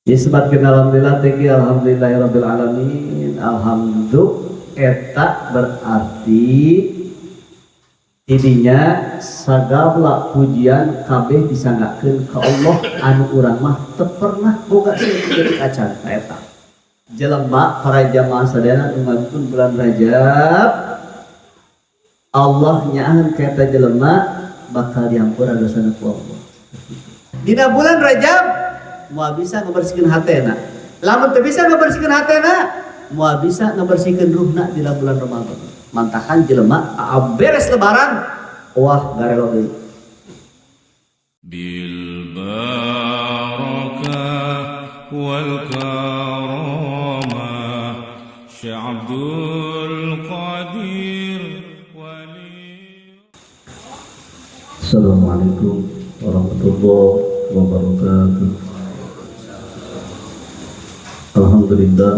Disebutkan alhamdulillah teh alhamdulillahirabbil alamin. Alhamdulillah eta berarti ininya sagala pujian kabeh disanggakeun ka Allah anu urang mah teu pernah boga saeutik acan eta. Jelema para jamaah sadayana nu ngantun bulan Rajab, Allah nyaahan ka eta jelema bakal dihampura dosana ku Allah. Dina bulan Rajab moal bisa ngebersihkeun hatena. Lamun teu bisa ngebersihkeun hatena, moal bisa ngebersihkeun ruhna dina bulan Ramadan. Mantakan jelema beres lebaran wah garelo deui. بالبركة والكرامة شيخ عبد القادر ولي Assalamualaikum warahmatullahi wabarakatuh. Alhamdulillah,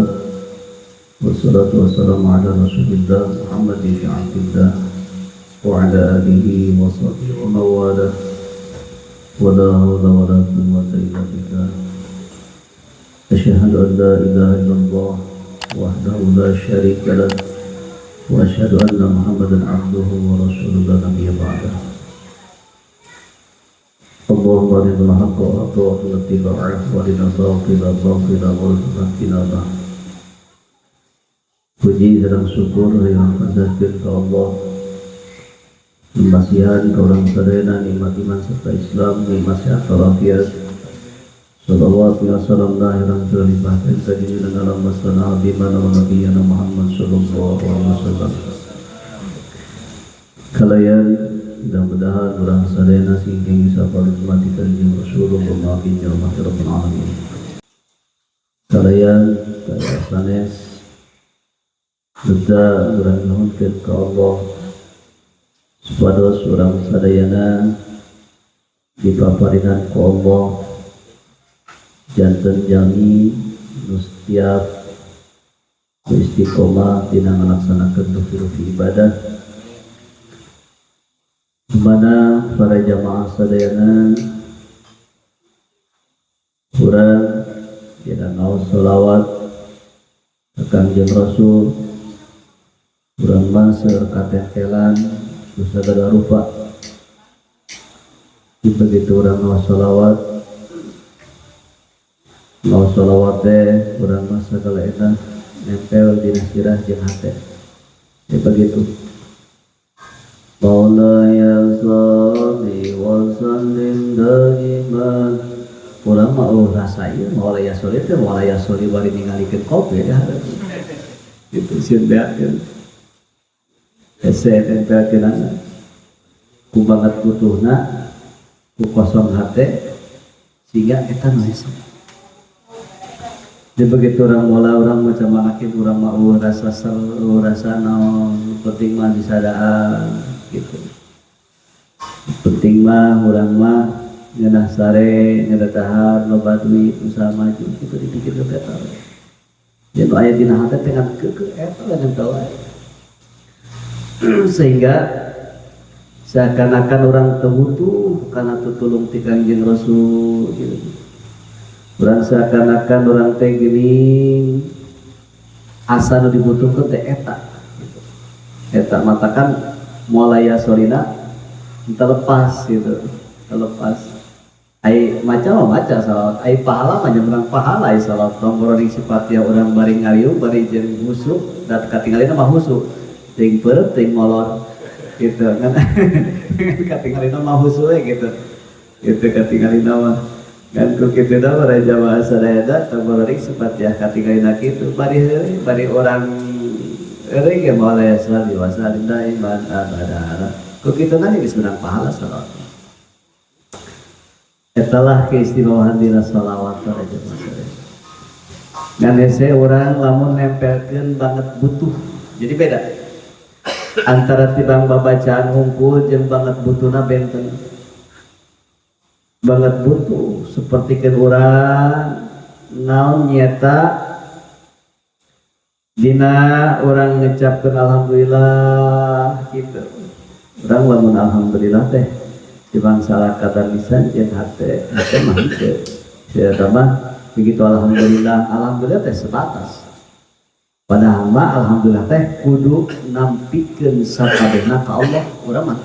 wassalatu wassalamu ala Rasulillah Muhammad bin Abdillah wa ala alihi wa sahbihi wa mawalah. Wa la hawla wa la quwwata illa billah. Asyhadu an la ilaha illallah wahdahu la syarika lah wa asyhadu anna Muhammadan abduhu wa rasuluhu la nabiyya ba'dah. Allahumma arinal haqqa haqqan warzuqna ittiba'ah wa arinal batila batila warzuqna ijtinabah. Puji dan syukur yang panjatkeun ka Allah. Masihan ka urang sadayana nikmat iman serta Islam, nikmat sehat walafiat. Salawat wa salam lahiran terlimpahkan ka junjungan alam wasana bimana wa nabiyana Muhammad sallallahu alaihi wasallam. Kalayan mudah-mudahan urang sadayana sing bisa paling Kanjeng Rasulullah, amin ya rabbal alamin. Kalayan kaya sanes beda urang nuhunkeun ka Allah supados urang sadayana dipaparinan ku Allah janten jalmi nu setiap istiqomah dina ngalaksanakeun rufi-rufi ibadah, di mana para jamaah sadayana kurang dina ngaos sholawat ka Kangjeng Rasul, urang mah seueur katempelan ku sagala rupa. Begitu urang ngaos sholawat teh urang mah sagala enak nempel dina sirah jeung hate ya. Begitu مولاي صل وسلم دائما, urang mah oh rasa ieu مولاي صل teh مولاي صل bari ningalikeun kopi ya gitu, sieun beakeun hese tempelkeunana ku banget butuhna ku kosong hate sehingga eta nu hese. Jadi begitu orang bola orang macam makin orang mau rasa seru, rasa naon, penting mah disadaan gitu. Penting mah urang mah ngeunah sare, ngeunah dahar, loba duit, usaha maju gitu dipikir ke eta. Ya nu aya dina hate teh ngan keukeuh eta lah nempel wae. Sehingga seakan-akan orang teu butuh kana tutulung ti Kangjeng Rasul gitu. Urang seakan-akan urang teh gini asa nu dibutuhkeun teh eta gitu. Eta matakan mulai sorina terlepas gitu, terlepas. Ai maca mah maca salawat, ai pahala mah menang pahala ai salawat. Tong sifat ya urang bari ngariung bari jeung husuk da katingalina mah husuk teuing peureut teuing molor gitu kan, katingalina mah husuk we gitu gitu katingalina mah kan. Ku kitu da para jamaah sadayana tong sifat ya katingalina kitu bari heureuy bari urang heureuy ge مولاي صل وسلم دائما أبدا, ku kitu na geus menang pahala salawat. Etalah keistimewaan dina salawat para jamaah sadayana. Ngan hese urang lamun nempelkeun banget butuh. Jadi beda antara tibang babacaan hungkul jeung banget butuhna benten. Banget butuh sapertikeun urang naon nyata dina urang ngecapkeun alhamdulillah gitu. Urang lamun alhamdulillah teh tibang salah kata lisan jeung hate, hate mah henteu. Sia mah. Begitu alhamdulillah, alhamdulillah teh sebatas. Padahal mah alhamdulillah teh kudu nampikeun sakabehna ka Allah, urang mah.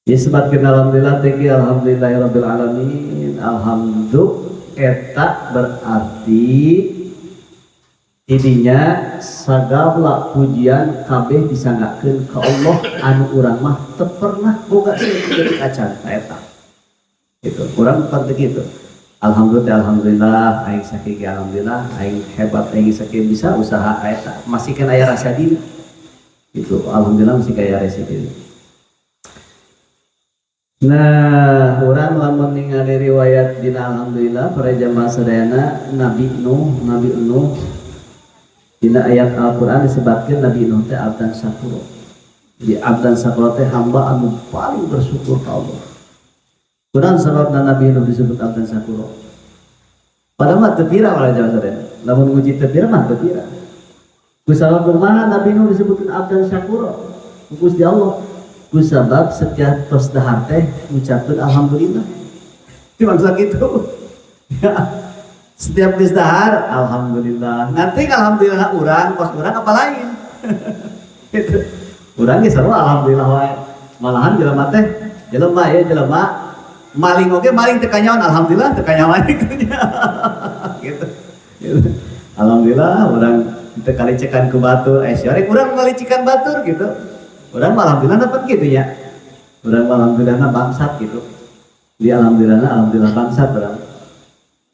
Disebutkeun alhamdulillah teh alhamdulillahirabbil alamin. Alhamdulillah eta berarti ininya sagala pujian kabeh disanggakeun ka Allah anu urang mah teu pernah boga saeutik acan eta. Gitu, urang pan teu kitu. Alhamdulillah, alhamdulillah aing sakieu, alhamdulillah aing hebat, aing sakieu bisa usaha eta masih kan aya rasa diri. Gitu, alhamdulillah masih kaya rasa diri. Nah, urang lamun ningali riwayat dina alhamdulillah para jamaah sadayana, Nabi Nuh, Nabi Nuh dina ayat Al-Qur'an disebutkeun Nabi Nuh teh abdan syakuro. Jadi abdan syakuro teh hamba anu paling bersyukur ka Allah. Kunaon sababna Nabi Nuh disebut abdan syakuro? Padahal mah teu pira para jamaah sadayana. Lamun nguji teu pira mah teu pira. Ku sabab kumaha Nabi Nuh disebutkeun abdan syakuro? Ku Gusti Allah. Ku sabab setiap tos dahar teh ngucapkeun alhamdulillah. Itu maksud gitu. Ya. Setiap geus dahar alhamdulillah. Nanti alhamdulillah urang kos urang apa lain. Gitu. Urang ge sarua alhamdulillah wae. Malahan jelema teh jelema ya jelema maling oge maling teu kanyawan alhamdulillah teu kanyawan gitu nya. Gitu. Gitu. Alhamdulillah urang teu kalicekan ku batur, eh sia urang ngalicikan batur gitu. Urang mah alhamdulillah dapat gitu ya. Urang mah alhamdulillah bangsat gitu. Di alhamdulillah alhamdulillah bangsat urang.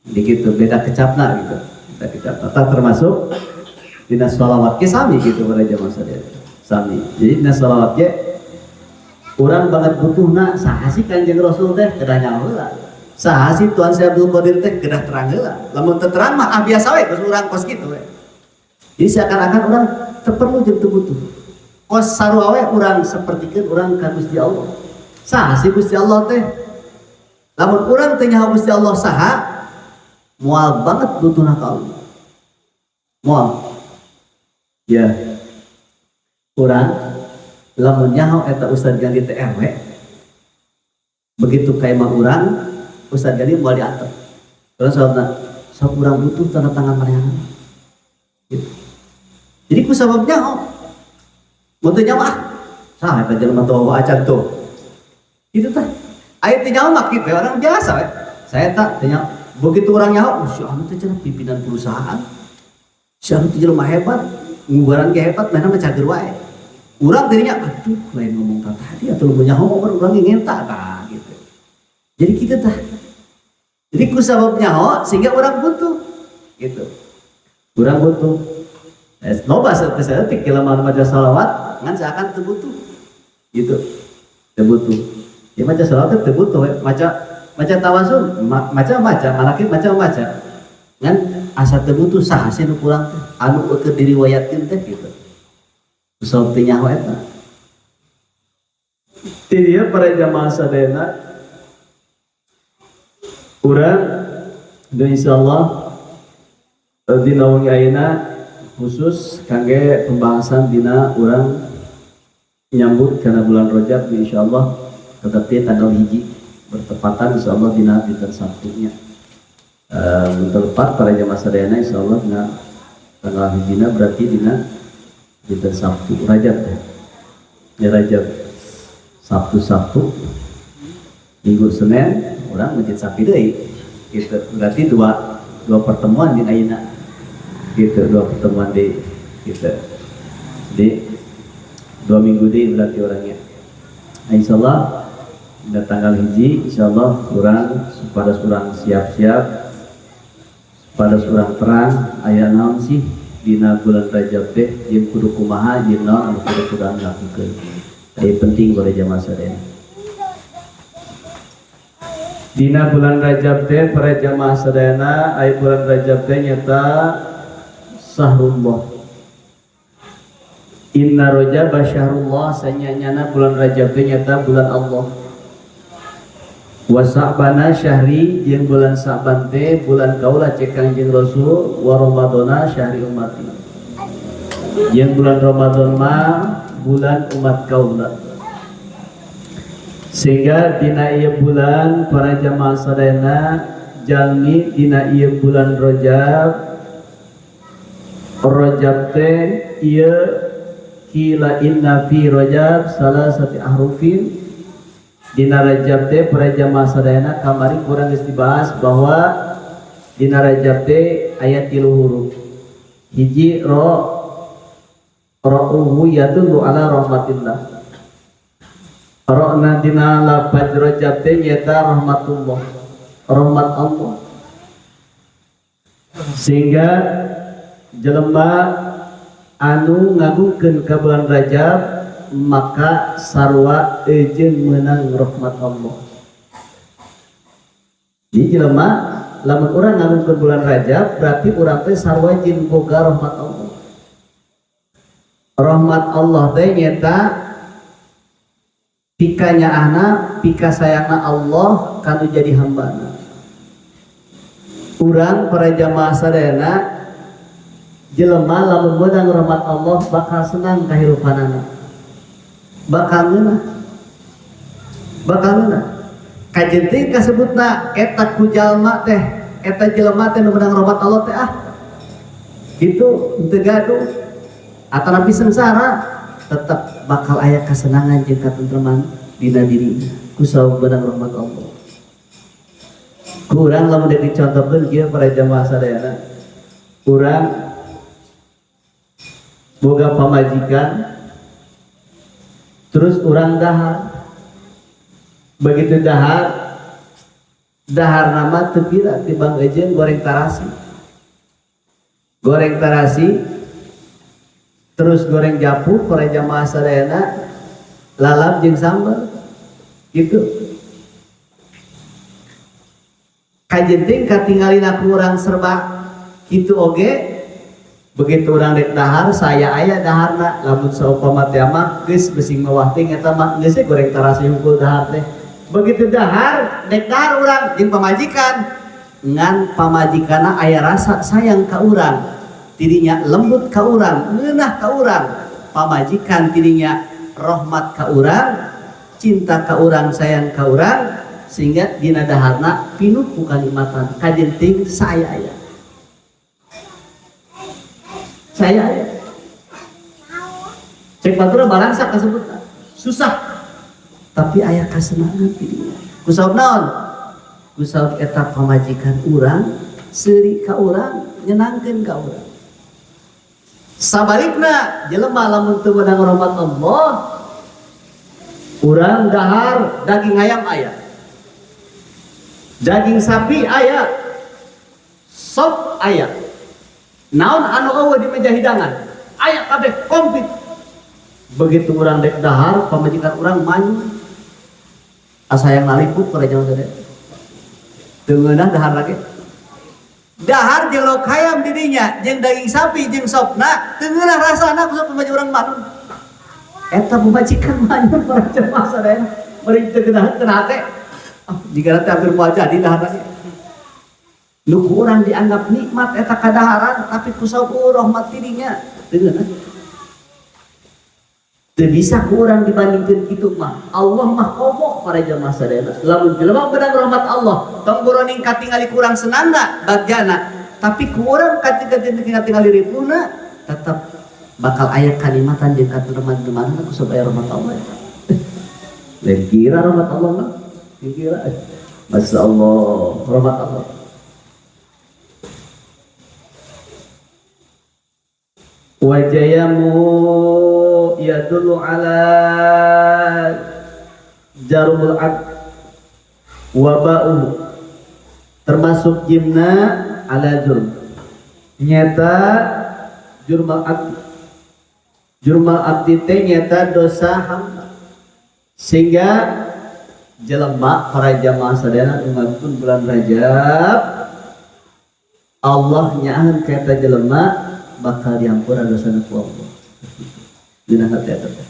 Di gitu beda kecapna gitu. Beda kecapna. Tak termasuk dina sholawat ke sami gitu pada jamaah sadaya. Sami. Jadi dina sholawat ke urang banget butuhna saha sih Kanjeng Rasul teh kedah nyaho heula. Saha sih Tuan Syekh Abdul Qadir teh kedah terang heula. Lamun teu terang mah ah biasa we kos urang kos kitu we. Jadi seakan-akan urang teu perlu jeung teu butuh. Kos sarua we urang sapertikeun urang ka Gusti Allah. Saha sih Gusti Allah teh? Lamun urang teu nyaho Gusti Allah saha, moal banget butuhna ka Allah. Moal. Ya. Urang lamun nyaho eta Ustaz Gandhi teh RW, begitu ka imah urang, Ustaz Gandhi moal diantep. Terus sababna, sok urang butuh tanda tangan manehna. Gitu. Jadi ku sabab nyaho. Mun teu nyaho ah, saha eta jelema teu acan tuh. Itu tah. Aya teu nyaho mah kitu orang biasa we. Saya tak teu nyaho. Begitu orang nyaho, oh, si anu teh cenah pimpinan perusahaan. Si anu teh jelema hebat, ngubaran ge hebat, mana mah cager wae. Urang tadinya, aduh, lain ngomong ka tadi atau lu nyaho urang ge ngenta tah gitu. Jadi kitu tah. Jadi ku sabab nyaho sehingga orang butuh gitu. Urang butuh. Loba saeutik jelema anu maca salawat ngan seakan teu butuh. Gitu. Teu butuh. Ya maca salawat teu butuh we. Maca maca tawasul, maca maca, manakib maca maca. Ngan asa teu butuh saha sih nu kurang teh anu keur diriwayatkeun teh gitu. Sabab teu nyaho eta. Ti dieu para jamaah sadayana urang dan insyaallah dina wengi ayeuna khusus kangge pembahasan dina urang nyambut kana bulan Rajab insyaallah, tetapi tanggal 1 bertepatan insyaallah dina dinten Sabtunya. Tepat para jamaah sadayana insyaallah dina tanggal hijina berarti dina dinten Sabtu Rajab ya. Ya Rajab Sabtu-Sabtu Minggu Senin urang masjid sapi deui gitu, berarti dua pertemuan di ayeuna gitu, dua pertemuan di gitu di 2 minggu di berarti orangnya. Nah, insyaallah dina tanggal 1 insyaallah urang supados urang siap-siap, supados urang terang aya naon sih dina bulan Rajab teh jeung kudu kumaha jeung naon anu kudu urang lakukeun. Ieu penting pada jamaah sadaya. Dina bulan Rajab teh para jamaah sadayana, aya bulan Rajab teh nyata sahrullah. Inna Rajab syahrullah, sanyanyana bulan Rajab teh nyata bulan Allah. Wa Sa'bana syahri, jeung bulan Sa'ban teh bulan kaula cek Kangjeng Rasul, wa Ramadana syahri ummati. Jeung bulan Ramadan mah bulan umat kaula. Sehingga dina ieu bulan para jamaah sadayana jalmi dina ieu bulan Rajab. Rajab teh ieu kila inna fi Rajab salasati ahrufin. Dina Rajab teh para jamaah sadayana kamari kurang geus dibahas bahwa dina Rajab teh aya 3 huruf. Hiji ro, ra'uhu yadullu ala rahmatillah. Ra'na dina lapaz Rajab teh nyaeta rahmatullah, rahmat Allah. Sehingga jelema anu ngagungkeun ka bulan Rajab maka sarua eujeun meunang rahmat Allah. Di jelema lamun urang ngagungkeun bulan Rajab berarti urang teh sarua jeung boga rahmat Allah. Rahmat Allah teh nyaeta pikanyaahna, pikasayangna Allah kanu jadi hambana. Urang para jamaah sadayana jelema lamun meunang rahmat Allah bakal senang kahirupanana. Bakal ngeunah. Bakal ngeunah. Kajenting kasebutna eta ku jalma teh, eta jelema teh nu meunang rahmat Allah teh ah. Kitu teu gaduh atanapi sengsara tetep bakal aya kasenangan jeung katentreman dina dirina ku sabab meunang rahmat Allah. Kurang lamun dicontohkeun kieu para jamaah sadayana. Urang boga pamajikan terus urang dahar. Begitu dahar, dahar nama teu pira tibang eujeun goreng tarasi. Goreng tarasi terus goreng japu para jamaah sadayana lalap jeung sambal gitu. Kajenting katingalin aku urang serba kitu oge. Begitu urang rek dahar saya aya daharna lamun saupama teh mah geus besing mewah teh eta mah geus goreng tarasi hungkul dahar teh. Begitu dahar rek dahar urang jeung pamajikan ngan pamajikanna aya rasa sayang ka urang, tidinya lembut ka urang, ngeunah ka urang, pamajikan tidinya rahmat ka urang, cinta ka urang, sayang ka urang, sehingga dina daharna pinuh ku kanikmatan kajenting saaya aya. Saya aya. Cek batur barangsa kasebut susah tapi aya kasenangan tidinya. Ku sabab naon? Ku sabab eta pamajikan urang seuri ka urang, nyenangkeun ka urang. Sabalikna jelema lamun teu meunang rahmat Allah, urang dahar daging ayam aya, daging sapi aya, sop aya, naon anu eueuh di meja hidangan aya kabeh komplit. Begitu urang dek dahar pamajikan urang manyun asa hayang nalipuk para jamaah sadaya. Teu ngeunah dahar lagi. Dahar jeung lauk hayam di dinya jeung daging sapi jeung sopna teu ngeunah rasana ku pamajikan urang manyun. Eta pamajikan manyun para jamaah sadaya bari teu ngeunah teu hate. Ah, jigana teh hampir moal jadi dahar lagi. Nu ku urang dianggap nikmat eta kadaharan tapi ku sabab rahmat di dinya teu ngeunah. Teu bisa ku urang dibandingkeun kitu mah. Allah mah komo para jamaah sadayana. Lamun jelema beunang rahmat Allah, tong boroning katingali kurang senangna bagjana, tapi ku urang katingali ripuna tetep bakal aya kanikmatan jeung katentreman ku sabab aya rahmat Allah eta. Lain kira rahmat Allah mah, lain kira. Masya Allah, rahmat Allah. Wajayamu yadullu ala jarumul abd wa ba'uhu, termasuk jimna ala jurm, nyata jurmal abdi. Jurmal abdi teh nyata dosa hamba, sehingga jelema para jamaah sadayana ngangkun bulan Rajab Allah nyaahan ka eta jelema bakal diampura dosana ku Allah. Dina hati eta teh.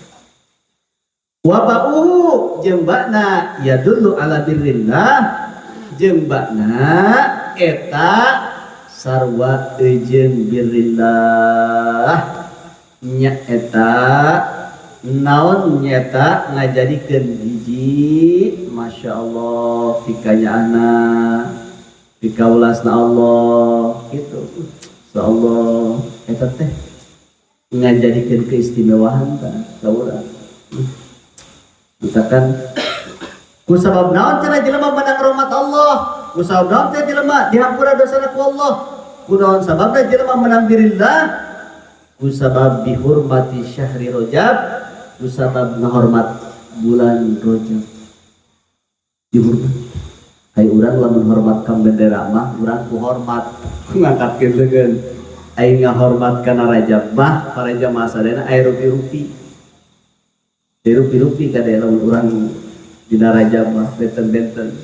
Wa ba'uhu jeung bakna yadullu ala birrillah, jeung bakna eta sarua jeung birrillah nya eta naon nyata ngajadikeun hiji. Masya Allah pikanyaahna Dikaulasna Allah gitu. Allah eta teh ngajadikeun keistimewaan tah ka urang. Matakan ku sabab naon cenah jelema menang rahmat Allah, ku sabab naon teh jelema dihampura dosana ku Allah, ku naon sababna jelema menang birillah, ku sabab bihurmati syahri Rajab, ku sabab ngahormat bulan Rajab. Dihormat. Hai urang lamun hormat ka bendera mah urang ku hormat ngangkatkeun leungeun. Ai ngahormat kana Rajab mah para jamaah sadayana aya rupi-rupi. Aya rupi-rupi kade lamun urang dina Rajab mah benten-benten.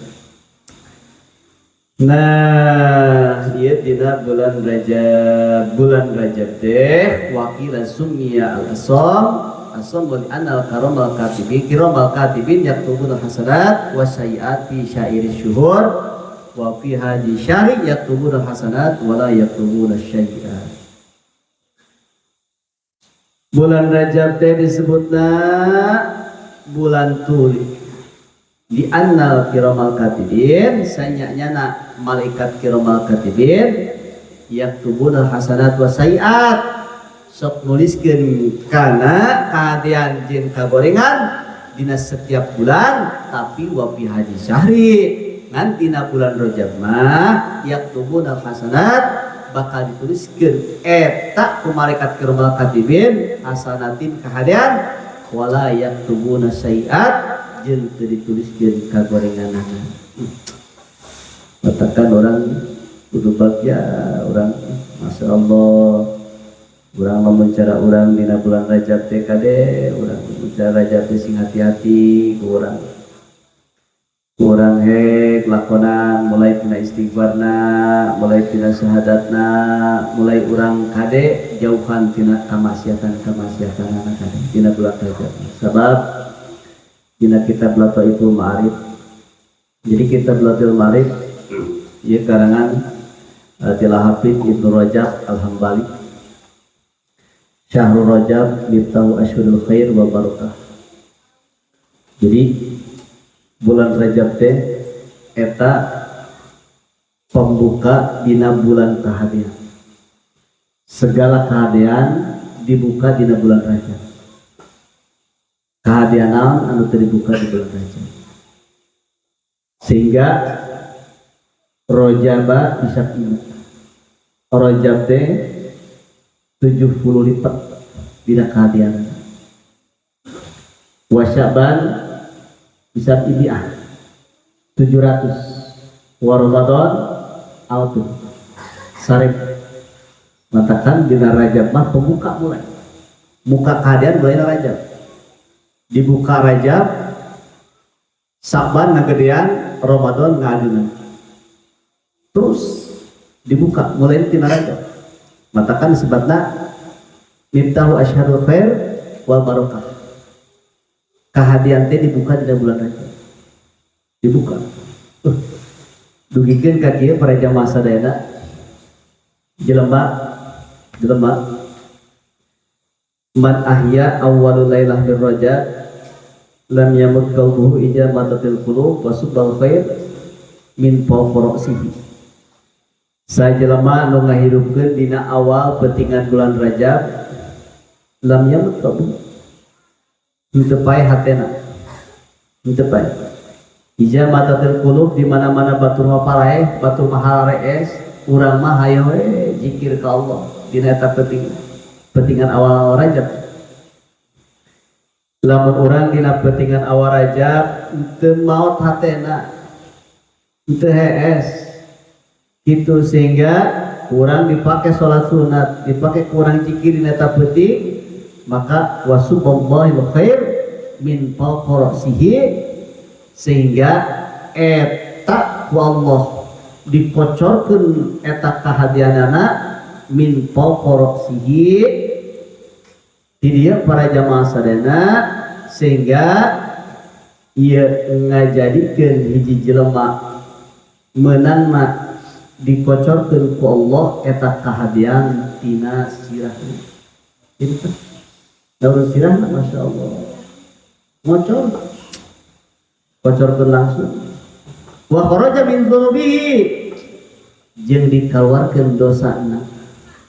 Nah, ieu dina bulan Rajab. Bulan Rajab teh wakila summiya al-asam asam wal anal karamal katibin kiramal katibin yaktubuna hasanat wa sayyiat fi syairi syuhur wa fi hadhi syahri yaktubuna hasanat wa la yaktubuna syai'at. Bulan Rajab teh disebutna bulan tuli. Di annal kiramal katibin sanyanya malaikat kiramal katibin yaktubuna hasanat wa sayiat sok nuliskeun kana kahadean jeung kagorengan dina setiap bulan, tapi wa fi haji syahri ngan dina bulan Rajab mah yaktubuna hasanat bakal dituliskeun eta ku malaikat kiramal katibin hasanatin kahadean wala yaktubuna sayiat jeung teu dituliskeun kagorenganana. Katakan orang kudu bagya orang, Masya Allah, urang lamun cara urang dina bulan Rajab teh kade urang cara Rajab teh sing hati-hati ku urang. Ku urang hek lakonan mulai tina istighfarna, mulai tina syahadatna, mulai urang kade jauhan tina kamaksiatan-kamaksiatanana kade dina bulan Rajab. Sabab dina kitab Lataiful Ma'arif. Jadi kitab Lataiful Ma'arif ieu karangan Tila Hafidz Ibnu Rajab Al-Hambali. Syahrul Rajab miftahu asyhuril khair wa barakah. Jadi bulan Rajab teh eta pembuka dina bulan kahadean. Segala kahadean dibuka dina bulan Rajab. Kahadean naon anu teu dibuka di bulan Rajab. Sehingga Rajaba bisa ibu. Rajab teh 70 lipat dina kahadean. Wa Sya'ban bisa ibiah 700. Wa Ramadan alfun. Sarip matakan dina Rajab mah pembuka mulai. Muka kahadean mulai Rajab. Dibuka Rajab, Sa'ban ngagedean, Ramadan ngadenan. Terus dibuka mulai tina Rajab. Matakan disebutna miftahu asyharul khair wal barakah. Kahadean teh dibuka dina bulan Rajab. Dibuka. Dugikeun ka kieu para jamaah sadayana. Jelema jelema man ahya awwalul lailah bir Rajab lam yamut qalbuhu ija matatil qulub wa subbal khair min fawqi ra'sihi. Sajelema nu ngahirupkeun dina awal peutingan bulan Rajab lam yamut qalbuhu, henteu paeh hatena, henteu paeh. Ija matatil qulub di mana-mana batur mah paraeh, batur mah harees, urang mah hayo we zikir ka Allah dina eta peuting, peutingan awal Rajab. Lamun urang dina peutingan awal Rajab teu maot hatena, teu hees gitu, sehingga kurang dipakai sholat sunat, dipakai kurang zikir dina eta peuting, maka wasuballahil khair min fawqi ra'sihi, sehingga eta ku Allah dikocorkeun eta kahadianana min fawqi ra'sihi di dieu para jamaah sadayana, sehingga ieu ngajadikeun hiji jelema meunangna dikocorkeun ku Allah eta kahadian tina sirahna. Itu daun sirahna Masya Allah ngocor, kocorkeun langsung. Wa kharaja min dzunubihi Jeung dikaluarkeun dosana.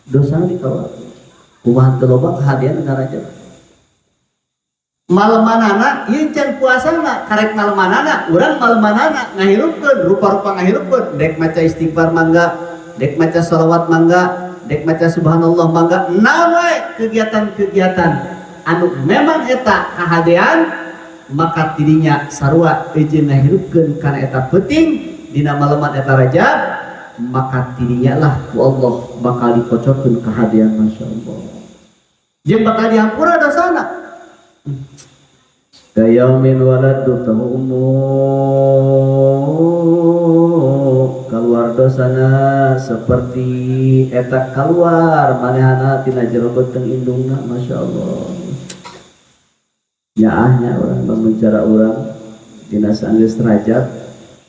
Dosana dikaluarkeun. Kumaha teu loba kahadean dina Rajab. Malemanana ieu can puasana karek malemanana urang malemanana ngahirupkeun rupa-rupa ngahirupkeun dek maca istighfar mangga, dek maca sholawat mangga, dek maca subhanallah mangga, naon wae kegiatan-kegiatan anu memang eta kahadean maka tidinya sarua eujeun ngahirupkeun kana eta peuting dina maleman eta Rajab maka tidinya lah ku Allah bakal dikocorkeun kahadean masyaallah jeung bakal dihampura dosana. Kayaumin waladtu ummu keluar dosana seperti eta keluar manehana tina jero beuteung indungna masyaallah. Nyaahnya urang lamun cara urang dina saenggeus Rajab,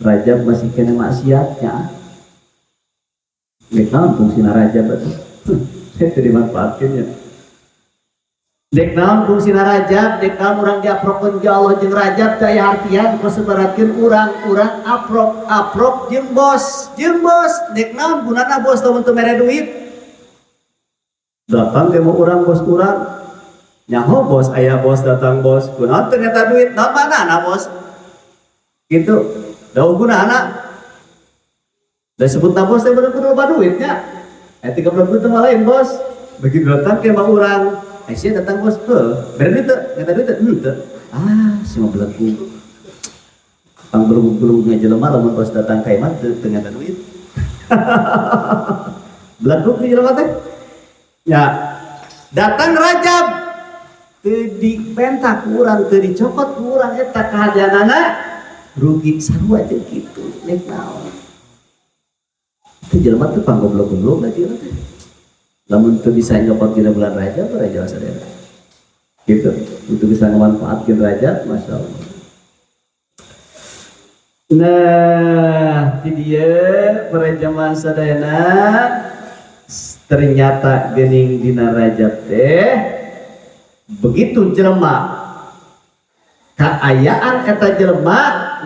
Rajab masih kena maksiat nyaah. Dek naon fungsina Rajab atuh? Itu dimanfaatkeun ya. Dek naon fungsina Rajab, dek naon urang diaprokeun ka Allah jeung Rajab teh aya artian kasebaratkeun urang-urang aprok-aprok jeung bos, jeung bos. Dek naon gunana bos lamun teu mere duit? Datang ke mau urang bos urang. Nyaho bos aya bos datang bos, kunaon teu nyata duit, naon manana bos? Gitu. Da gunana. Da sebutna bos teh bener-bener loba duitnya. 3 bulan teh lain bos. Begitu datang ke mau urang, sia datang bos, heuh, bere duit teu? Nyata duit teu? Henteu. Ah, si mah belegu. Pang belegu-belegu jelema lamun bos datang ka imah teu nyata duit. Belegu teh jelema teh. Ya, datang Rajab teu dipenta ku urang, teu dicokot ku urang eta kahadeanana rugi sarua jeung kitu nek naon. Teu jelema teh panggoblok-goblok da jelema teh. Lamun teu bisa nyokot dina bulan Rajab, Rajab sadaya. Gitu, untuk bisa memanfaatkan Rajab, Masya Allah. Nah, di dia para jamaah sadayana ternyata gening dina Rajab teh begitu jelema kaayaan eta jelema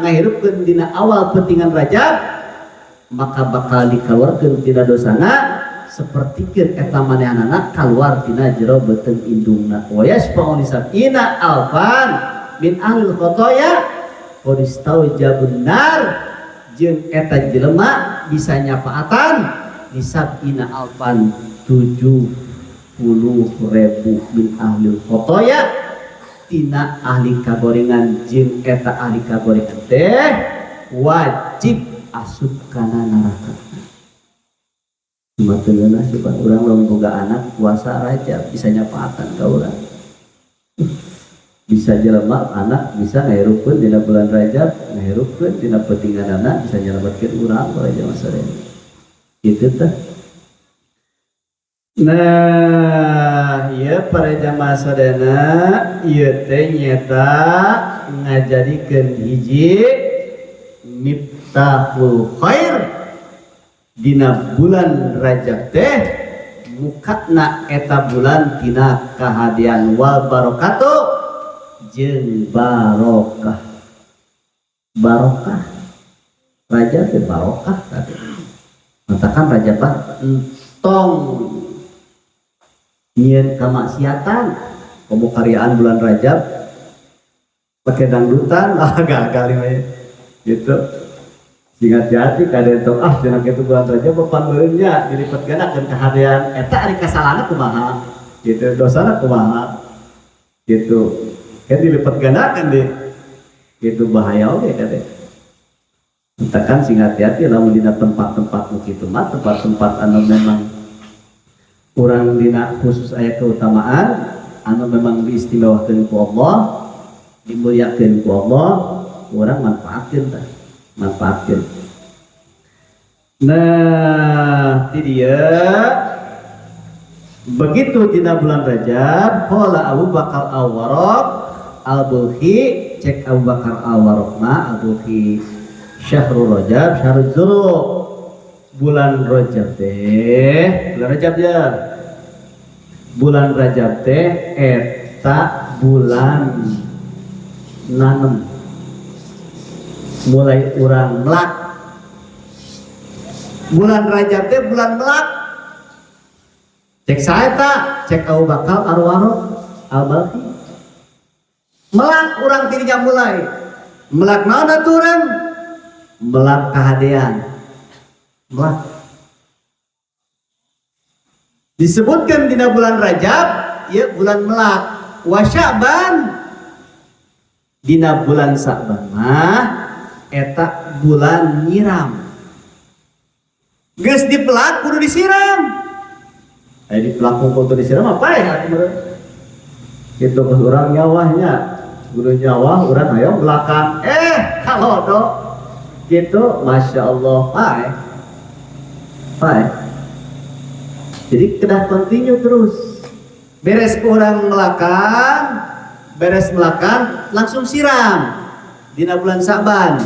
ngahirupkeun dina awal pentingan Rajab maka bakal dikeluarkeun tina dosana sapertikeun eta manehanana kaluar tina jero beuteung indungna wa yasfa'u lisab'ina alfan min ahlil khotoya qad istaujabun nar jeung eta jelema bisa nyapaatan lisab'ina alfan 70.000 min ahlil khotoya tina ahli kagorengan jeung eta ahli kagorengan teh wajib asup kana neraka. Cuma teu coba urang lamun boga anak puasa Rajab bisa nyapaatan ka urang. Bisa jelema anak bisa ngahirupkeun dina bulan Rajab, ngahirupkeun dina peutinganana bisa nyelametkeun urang para jamaah sadaya. Kitu tah. Nah, ieu para jamaah sadayana ieu teh nyata ngajadikeun hiji miftahul khair dina bulan Rajab teh mukana eta bulan tina kahadean wal barokatu jeung barokah. Barokah Rajab teh barokah tadi. Matakan Rajab mah entong nyieun kamaksiatan komo karyaan bulan Rajab pakai dangdutan ah gagal we gitu. Sing hati-hati kaden tong ah cenah kitu bulan Rajab papan meureunnya dilipat gandakeun kahadean eta ari kasalahna kumaha gitu dosana kumaha gitu kan dilipat gandakeun deh gitu bahaya oge kaden. Tekan sing hati-hati lamun dina tempat-tempat nu kitu mah tempat-tempat anu memang urang dina khusus aya keutamaan anu memang diistimewakeun ku Allah dimuliakeun ku Allah urang manfaatkeun tah manfaatkeun. Nah, ti dieu begitu dina bulan Rajab qala Abu Bakar Al-Waraq Al-Bulhi cek Abu Bakar Al-Waraq ma Al-Bulhi syahrul Rajab syahrul Zuru bulan Rajab teh bulan Rajab ya bulan Rajab teh eta bulan nanem mulai urang melak Bulan Rajab teh bulan melak. Cek saya tak, cek Abu Bakar Arwaro Al-Balkhi. Melak urang tidinya mulai. Melak naon atuh urang? Melak kahadean. Melak. Disebutkan dina bulan Rajab, ya bulan melak. Wa Sya'ban, dina bulan Sa'ban mah eta bulan nyiram. Geus dipelak kudu disiram. Aya dipelak kudu disiram apa ya meureun? Kitu geus urang nyawahnya. Kudu nyawah urang hayang belakang. Kalodo. Gitu, Masya Allah, pae. Pae. Jadi kedah continue terus. Beres kurang melakan, beres melakan langsung siram dina bulan Sa'ban.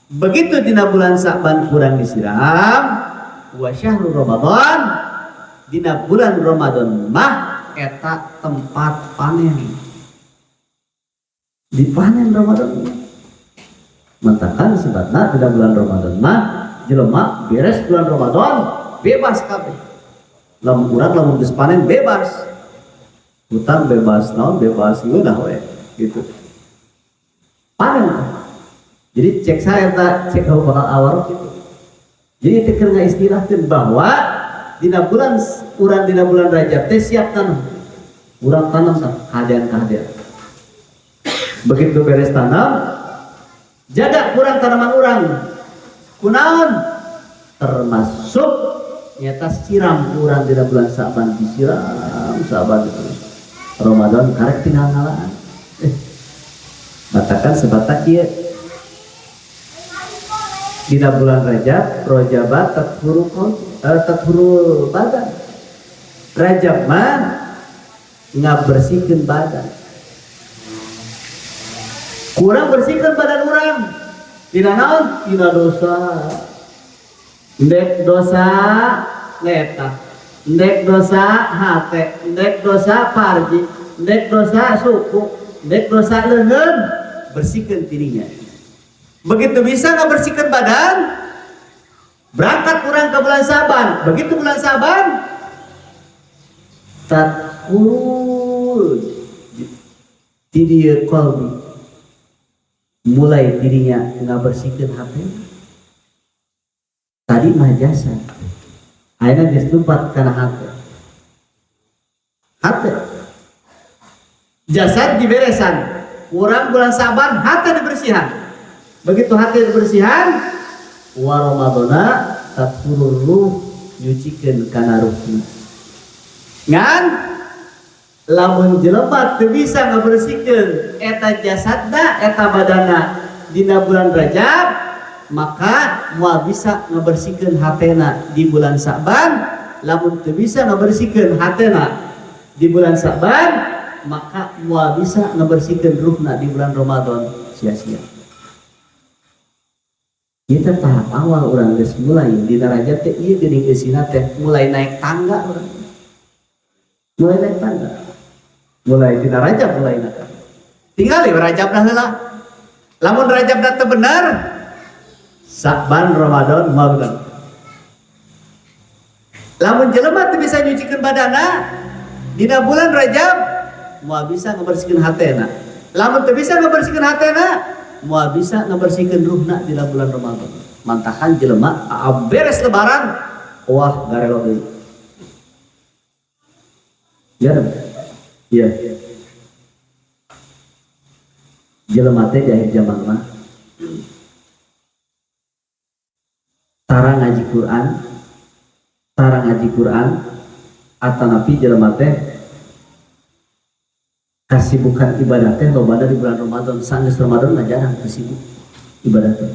Begitu dina bulan Sa'ban kurang disiram, wa syahrul Ramadan, dina bulan Ramadan mah eta tempat panen. Dipanen Ramadan. Matakan sebatna dina bulan Ramadan mah jelema beres bulan Ramadan bebas kabeh. Lamun urang lamun geus panen bebas. Hutang bebas, naon bebas, ngeunah we gitu. Panen. Jadi cek saya tak cek Abu Bakar Awar gitu. Jadi itu keur ngaistilahkeun bahwa dina bulan urang dina bulan Rajab teh siap tanam. Urang tanam tah kahadean-kahadean. Begitu beres tanam, jaga kurang tanaman urang. Kunaon? Termasuk nyata siram urang dina bulan Sa'ban disiram Sa'ban itu. Ramadan karek tinggal ngalaan. Matakan sebatak ieu. Dina bulan Rajab, Rajaba tathuru tathuru badan. Rajab mah ngabersihkeun badan. Kurang bersihkan badan urang. Tina naon? Tina dosa. Ndek dosa leta, ndek dosa hate, ndek dosa parji, ndek dosa suku, ndek dosa leungeun, bersihkan dirinya. Begitu bisa nggak bersihkan badan, berangkat kurang ke bulan Saban. Begitu bulan Saban, tatkul di qalbi, mulai dirinya nggak bersihkan hati. Tadi mah jasa, akhirnya geus lumpat kana hati. Hati jasad diberesan, kurang bulan Saban hati dibersihan. Begitu hati dibersihan, wa Ramadana tathurur ruh, nyucikeun kana ruhna. Ngan lamun jelema teu bisa ngabersihkeun eta jasadna, eta badana dina bulan Rajab, maka moal bisa ngabersihkeun hatena di bulan Sa'ban. Lamun teu bisa ngabersihkeun hatena di bulan Sa'ban, maka moal bisa ngabersihkeun ruhna di bulan Ramadan, sia-sia. Kita tahap awal urang geus mulai di Rajab teh ieu geuning eusina teh mulai naik tangga urang. Mulai naik tangga. Mulai dina Rajab mulai naik. Tinggal ya Rajab dah heula. Lamun Rajab teu bener, Sa'ban Ramadan moal bener. Lamun jelema teu bisa nyucikeun badana dina bulan Rajab, moal bisa ngabersihkeun hatena. Lamun teu bisa ngabersihkeun hatena, moal bisa ngabersihkeun ruhna dina bulan Ramadan. Mantakan jelema beres lebaran, wah garelo deui. Ya, iya. Jelema teh di akhir zaman mah tara ngaji Quran, tara ngaji Quran atanapi jelema teh kasibukan ibadah teh lobana di bulan Ramadan. Sanggeus Ramadan mah jarang kesibuk ibadah teh.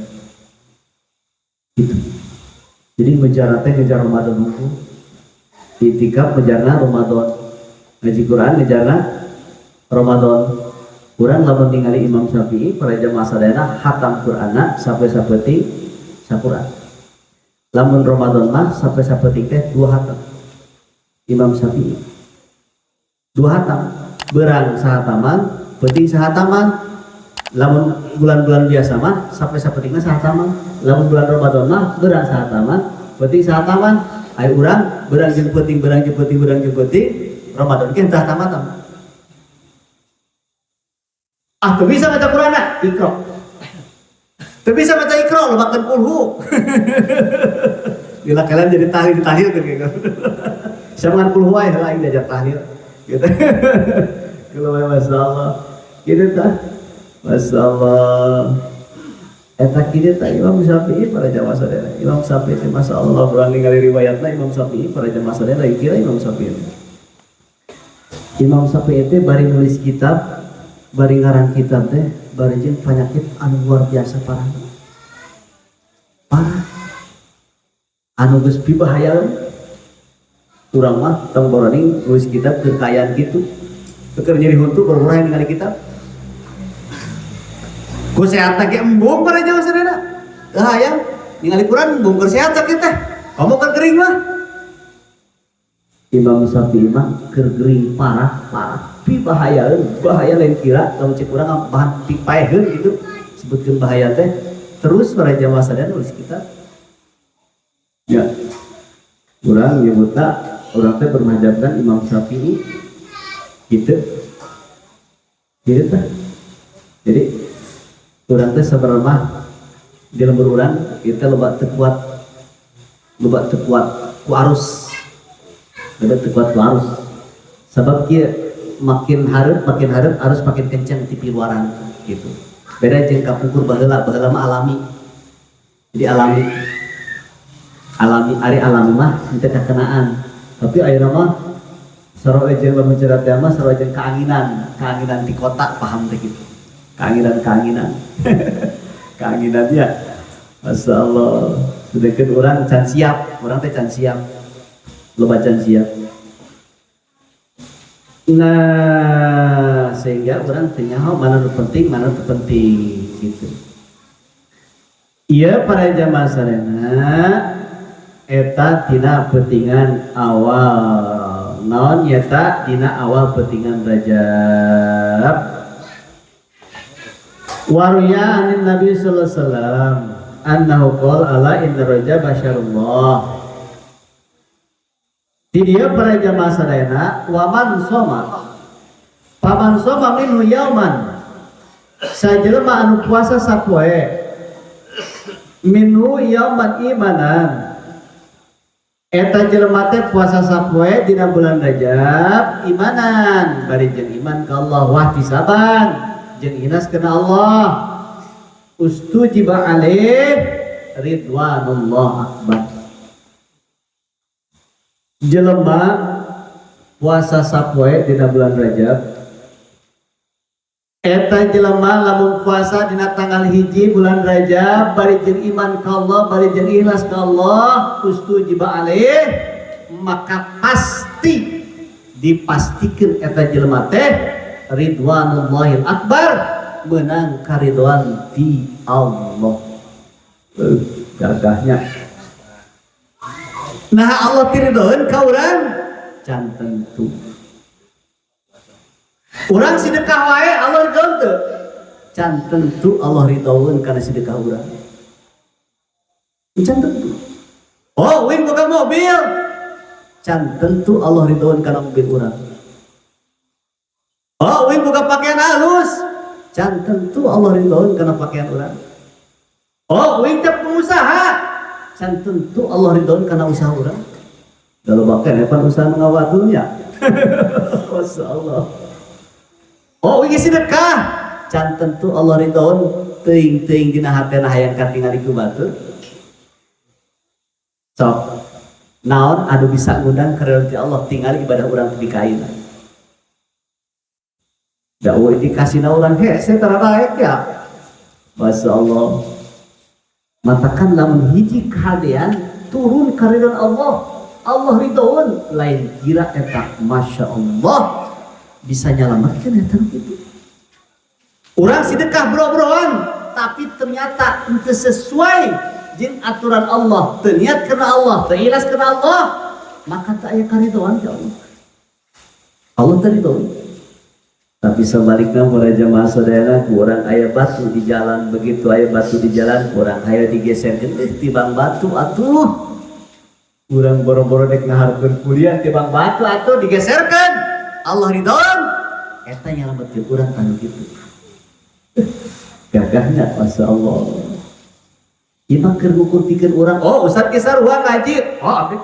Gitu. Jadi ngejar teh ngejar Ramadan hukum. Itikaf ngejarna Ramadan. Ngaji Quran ngejarna Ramadan. Urang lamun ningali Imam Syafi'i para jamaah sadayana hatam Qur'anna sampai sapeting saquran. Lamun Ramadan mah sampai sapeting teh 2 hatam. Imam Syafi'i 2 hatam, berang sahataman, penting sahataman. Lamun bulan-bulan biasa mah sampai sapetingna sahataman. Lamun bulan Ramadan mah berang sahataman, Penting sahataman. Ayo urang beurang jeung peuting, beurang jeung peuting, beurang jeung peuting. Ramadan ge tah tamat. Ah, teu bisa maca Quran, Iqra. Teu bisa maca Iqra, lobakeun kulhu. Bila kalian jadi tahlil, tahlil kan gitu. Siapa ngan kulhu wae heula aing diajar tahlil gitu. Kalau Masya Allah. Gitu tah. Masya Allah. Eta kieu tah Imam Syafi'i, para jamaah sadaya. Imam Syafi'i, Masya Allah, urang ningali riwayatna Imam Syafi'i, para jamaah sadaya, kira Imam Syafi'i. Imam Syafi'i teh bari nulis kitab, bari ngarang kitab teh, bari jeung penyakit anu luar biasa parah. Parah. Anu geus pibahaya. Urang mah tong boroning nulis kitab kekayaan gitu. Keur nyeri huntu boro-boro ningali kitab. Ku sehat ge embung, para jamaah sadaya. Teu hayang ningali Quran, embung, keur sehat sakit teh. Kamu kan kering mah. Imam Syafi'i mah keur gering parah parah, pi bahayaeun, bahaya lain kira, lamun cek urang bahan pipaeheun gitu sebutkeun bahaya teh. Terus para jamaah sadaya nulis kitab. Ya, urang nyebutna urang teh bermadzhabkan Imam Syafi'i gitu gitu tah. Jadi urang teh sebenarnya di lembur urang kita loba teu kuat, loba teu kuat ku arus, loba teu kuat ku arus, sabab kieu, makin hareup arus makin kencang ti luaran gitu. Beda jeung kapungkur, baheula. Baheula mah alami, jadi alami alami, ari alami mah henteu kakenaan. Tapi ayeuna mah sarua jeung, lamun cerita teh mah sarua jeung keanginan, keanginan di kota, paham teh gitu, keanginan, keanginan, keanginannya, Masya Allah. Sedangkan urang can siap, urang teh can siap, loba can siap. Nah, sehingga urang teh nyaho mana nu penting, mana nu penting gitu. Iya, para jamaah sadayana, eta tina peutingan awal naon, nyata dina awal peutingan Rajab. Waruya anin Nabi sallallahu alaihi wasallam annahu qala ala inna Rajab syahrullah. Di dia, para jamaah sadayana, waman soma, paman soma minhu yauman, sajelema anu puasa sapoe, minhu yauman imanan, eta jelema teh puasa sapoe dina bulan Rajab, imanan, bari jeung iman ka Allah, wahtisaban, jeung ikhlas kana Allah, ustujiba alaih ridwanullah akbar. Jelema puasa sapoe dina bulan Rajab, eta jelema lamun puasa dina tanggal 1 bulan Rajab bari jeung iman ka Allah, bari jeung ikhlas ka Allah, ustujiba alaih, maka pasti dipastikan eta jelema teh ridwanullahil akbar, menang karidwan di Allah. Gagahnya. Nah, Allah tiridhoeun ka urang can tentu. Urang sedekah wae, Allah ridhoeun teu? Can tentu Allah ridhoeun kana sedekah urang. Can tentu. Oh, uing boga mobil. Can tentu Allah ridhoeun kana mobil urang. Oh, uing boga pakaian halus. Can tentu Allah ridhoeun kana pakaian urang. Oh, uing teh pengusaha. Can tentu Allah ridhoeun kana usaha urang. Kalau bahkan pan usaha ngawatulnya. Masya Allah. Oh, uing sedekah. Can tentu Allah ridhoeun, teuing-teuing dina hatena hayang katingali ku batur. Sok. Naon anu bisa ngundang karidhoan ti Allah? Tinggal ibadah urang di kaina. Da eueuh dikasihna urang hese tara daek ya. Masya Allah. Matakan lamun hiji kahadean turun karidhoan Allah. Allah ridhoeun lain kira eta, Masya Allah, bisa nyalamatkan eta gitu. Urang sedekah bro-broan, tapi ternyata henteu sesuai jeung aturan Allah, teu niat karena Allah, teu ikhlas karena Allah, maka tak aya karidhoan ti Allah. Allah teu ridhoeun. Tapi sebaliknya, para jamaah sadayana, kurang aya batu di jalan, begitu aya batu di jalan, kurang aya digeserkeun, tibang batu atuh. Urang boro-boro dek ngaharkeun kuliah tibang batu atuh digeserkeun. Allah ridhoan. Eta nyalametkeun urang tanu kitu. Gagahnya Masya Allah. Ieu mah keur ngukur pikeun urang. Oh, ustaz ge sarua ngaji. Oh, abdi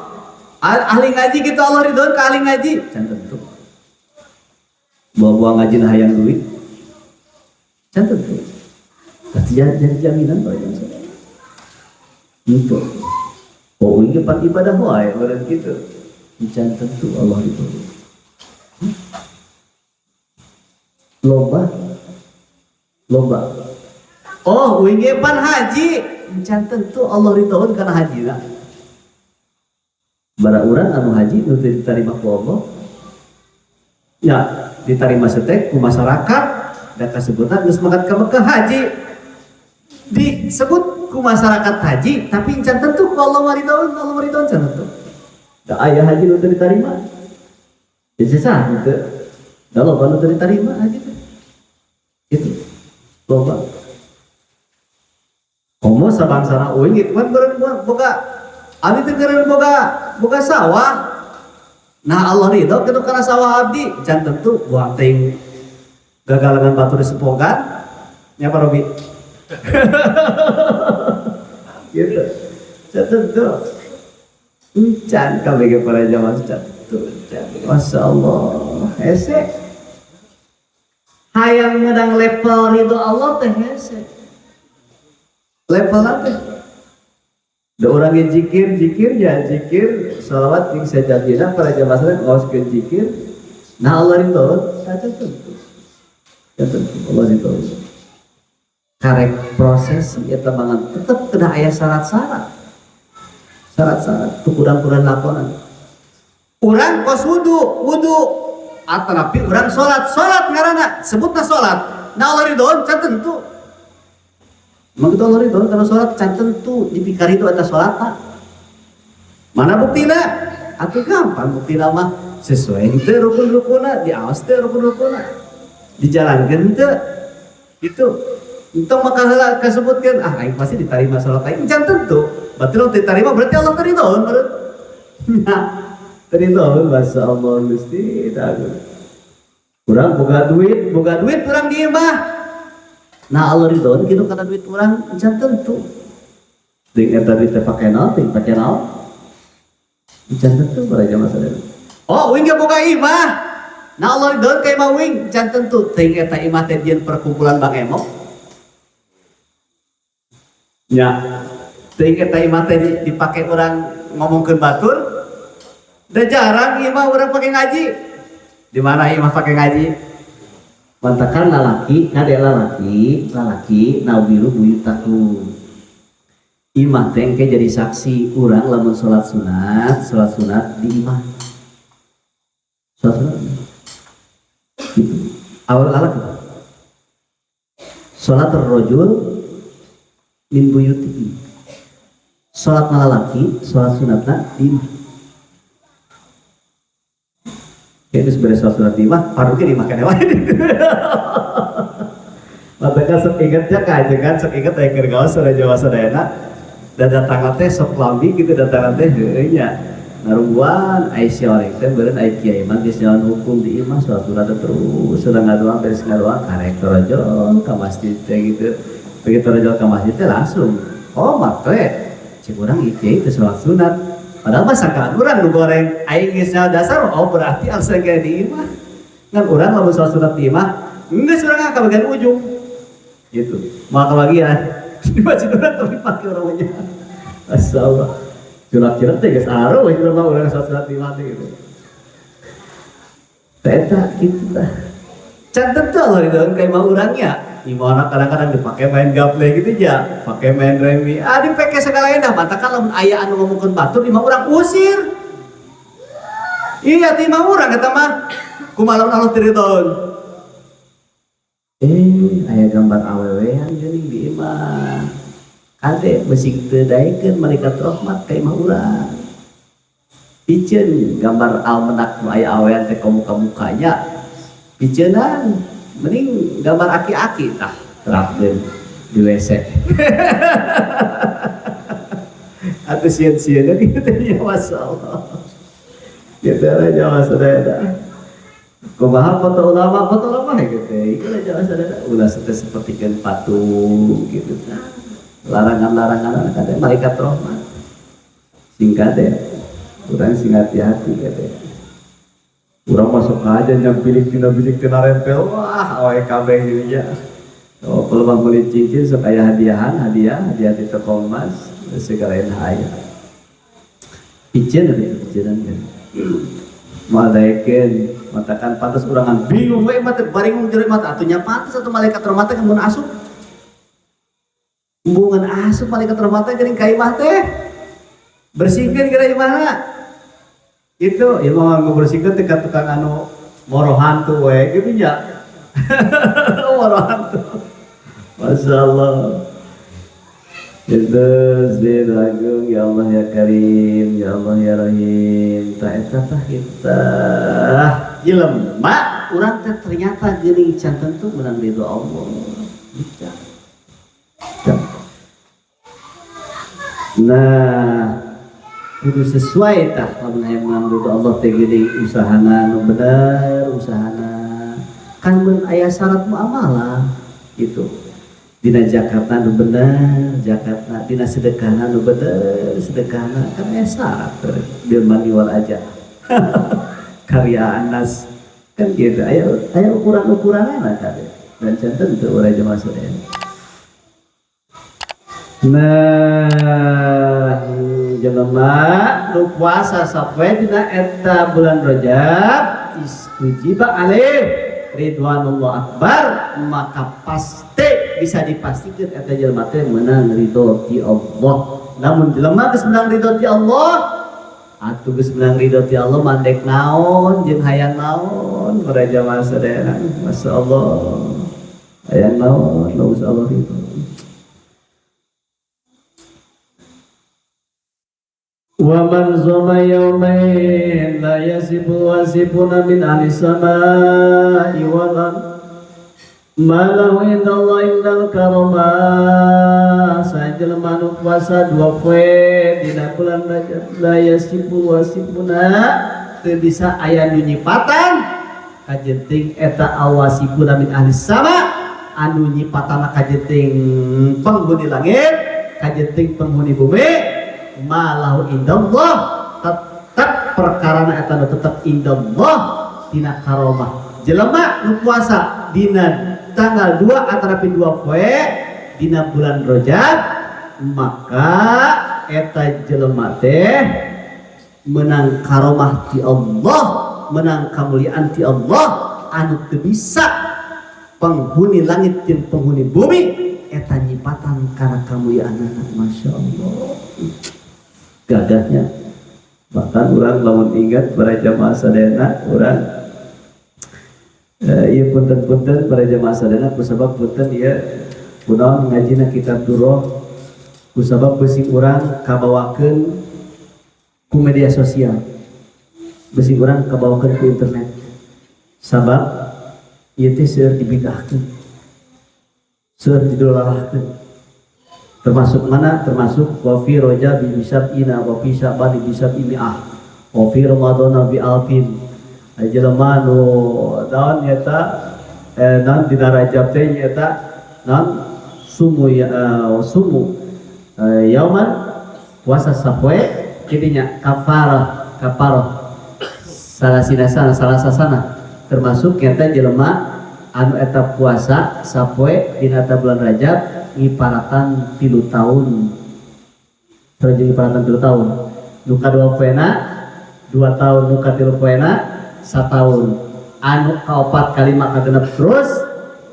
ahli ngaji gitu Allah ridhoan ka ahli ngaji. Can tentu. Bawa-bawa ngaji hayang duit. Can tentu. Pasti jadi jaminan Pak Jam. Itu. Oh, ini pan ibadah wae meureun kitu. Can tentu Allah itu. Loba. Loba. Oh, uing ge pan haji. Can tentu Allah ridhoan kana hajina. Bara urang anu haji nu teu ditarima ku Allah. Ya, ditarima setek ku masyarakat da kasebutan geus mangkat ka Mekah haji. Disebut ku masyarakat haji tapi can tentu ku Allah ridhoan, Allah ridhoan can tentu. Da aya haji nu teu ditarima. Ya sesah gitu. Da loba nu teu ditarima haji teh. Itu loba. Komo sabangsana uing itu kan beureun boga abdi teh beureun boga sawah. Nah Allah ridho kitu kana sawah abdi can tentu buang teuing gagalangan batur disempogan nya Pak Robi. Gitu. Can tentu. Encan kabeh para jamaah can tentu. Masya Allah. Hese. Hayang menang level ridho Allah teh hese. Level apa? Da urang ge zikir, zikir ya zikir, salawat jeung sajabina para jamaah sadaya ngaoskeun zikir. Nah Allah ridho, can tentu. Can tentu Allah ridho. Karek proses eta banget tetep kena aya syarat-syarat. Syarat-syarat tu kurang-kurang lakonan. Urang kos wudu, wudu atanapi urang salat, salat ngaranna sebutna salat. Nah Allah ridho can tentu. Emang itu Allah ridho karena salat can tentu dipikar itu eta salat tak. Mana buktina? Atuh gampang buktina mah sesuai henteu rukun-rukunna, diaos teu rukun-rukunna. Dijalankeun teu. Gitu. Entong maka heula kasebutkeun ah aing pasti ditarima salat aing can tentu. Berarti lo ditarima berarti Allah ridho meureun. Nah, ridho masyaallah Gusti taala. Urang boga duit urang di imah. Nah Allah ridho kitu kana duit urang can tentu. Deung eta duit teh pake naon, teuing pake naon? Can tentu para jamaah sadaya. Oh, uing ge boga imah. Nah Allah ridho ka imah uing can tentu. Teuing eta imah teh dieun perkumpulan Bang Emok. Nya, teuing eta imah teh dipake urang ngomongkeun batur. Da jarang imah urang pake ngaji. Di mana imah pake ngaji? Mantakan lalaki, kade lalaki, lalaki naubiru buyutakum. Imah teh engke jadi saksi urang lamun salat sunat di imah. Salat sunat. Gitu. Awal lalaki. Salat rajul min buyutihi. Salat lalaki, salat sunatna di imah. Geus beres salat sunat di imah, paruke di imah keneh wae. Maka sok ingetnya kajengan, sok inget aya keur gaos sada Jawa sadayana. Da datang teh sok lambi kitu datang teh heueuh nya. Narungguan ai si oreng teh beureun ai kiai mah geus nyawan hukum di imah salat sunat terus sudah ngadoa beres ngadoa karek torojol ka masjid teh gitu. Begitu torojol ka masjid teh langsung qomat we. Cek urang ieu kiai teh salat sunat. Padahal mah sangkaan urang nu goreng aing geus nyawa dasar oh berarti alasan kayak di imah. Ngan urang lamun salat sunat di imah geus urang ka bagian ujung. Gitu. Moal kabagian. Di masjid urang tapi pake urang nya. Masyaallah. Curah-curah teh geus aruh we urang mah urang salat sunat di imah teh gitu. Teh eta kitu tah. Can tentu Allah ridhoan ka imah urang nya. Imah anak kadang-kadang dipake main gaple gitu ya, pakai main remi. Ah dipake segala endah, matakan lamun aya anu ngomongkeun batur imah urang usir. Iya ti imah urang eta mah. Kumaha lamun Allah teu ridhoan. Aya gambar awewean geuning di imah. Kade beusi teu daekeun malaikat rahmat ka imah urang. Piceun gambar almenak nu aya awean teh ka muka-mukanya. Piceunan mending gambar aki-aki tah terapkeun di WC. Atau sieun-sieun gitu ya, masyaallah. Gitu aja masalah. Kumaha foto ulama, foto ulama gitu. Itu aja masalah. Ulah seperti kan patung gitu. Nah, larangan-larangan ada malaikat rahmat. Singkat ya. Urang sing hati-hati gitu ya. Urang masuk aja yang bilik tina bilik tina rempel, wah awe kabeh gitu ya. Oh, kalau bang beli cincin sok aya hadiahan, hadiah, hadiah di toko emas, segala yang aya. Ijen ada ijenan kan. Moal daekeun, matakan pantas urangan bingung we mah teh baringung jero mata atuh nya pantas atuh malaikat rahmat teh mun asup. Embungan asup malaikat rahmat teh geuning ka imah teh. Bersihkeun kira imahna. Itu ya mau ngebersihkeun teh ka tukang anu moro hantu we gitu nya. Moro hantu. Masya Allah. Itu Zid Agung, ya Allah ya Karim, ya Allah ya Rahim. Tak eta tah kita jelema urang teh ternyata geuning can tentu menang ridho Allah. Bisa. Nah, kudu sesuai tah lamun hayang menang ridho Allah teh geuning usahana nu bener, usahana kan mun aya syarat muamalah gitu. Dina zakatna nu bener, zakatna, dina sedekahna nu bener, sedekahna kan aya syarat bil mani wal aja. Karya anas kan gitu, aya aya ukuran-ukuranana kan. Dan can tentu urang jemaah sadaya. Nah, jelema nu puasa sapoe dina eta bulan Rajab istujiba alaih ridwanullah akbar, maka pasti bisa dipastikan eta jelema teh menang ridho ti Allah. Namun jelema geus menang ridho ti Allah, atuh geus menang ridho ti Allah mandek naon jeung hayang naon para jamaah sadayana, masyaallah. Hayang naon geus Allah ridho. Wa man zama yawmain la yasibu wasifuna min ahli samai wal ard ma lahu indallahi illal karama. Sajelema nu puasa dua poe dina bulan Rajab la yasibu wasifuna teu bisa aya nu nyipatan kajenting eta awasifuna min ahli sama anu nyipatana kajenting penghuni langit kajenting penghuni bumi. Malahu indallah tetap perkarana eta nu tetep indallah dina karomah. Jelema nu puasa dina tanggal 2 atanapi 2 poe dina bulan Rajab maka eta jelema teh menang karomah ti Allah, menang kamuliaan ti Allah anu teu bisa penghuni langit jeung penghuni bumi eta nyipatan kana kamuliaanana. Masya Allah gagahnya. Bahkan orang lamun ingat para jamaah sadayana orang ieu punten-punten para jamaah sadayana kusabab punten ieu kunaon ngajina kitab Durroh kusabab beusi urang kabawakeun ku media sosial, beusi urang kabawakeun ku internet, sabab ieu teh seueur dibidahkeun, seueur didolalahkeun. Termasuk mana? Termasuk wa fi rajab bi sab'ina wa fi sya'ban bi sab'imi'ah wa fi ramadhana bi alfin. Jelema nu naon nyata naon dina Rajab teh nyata naon sumu ya, sumu yauman puasa sapoe kidinya kafarah kafaroh salasina sana salasasana termasuk nyata jelema anu eta puasa sapoe dina bulan Rajab ngiparatan 3 tahun. Terus ngiparatan 3 tahun. Nu kadua poena 2 tahun, nu katilu poena 1 tahun. Anu kaopat kalima kagenep terus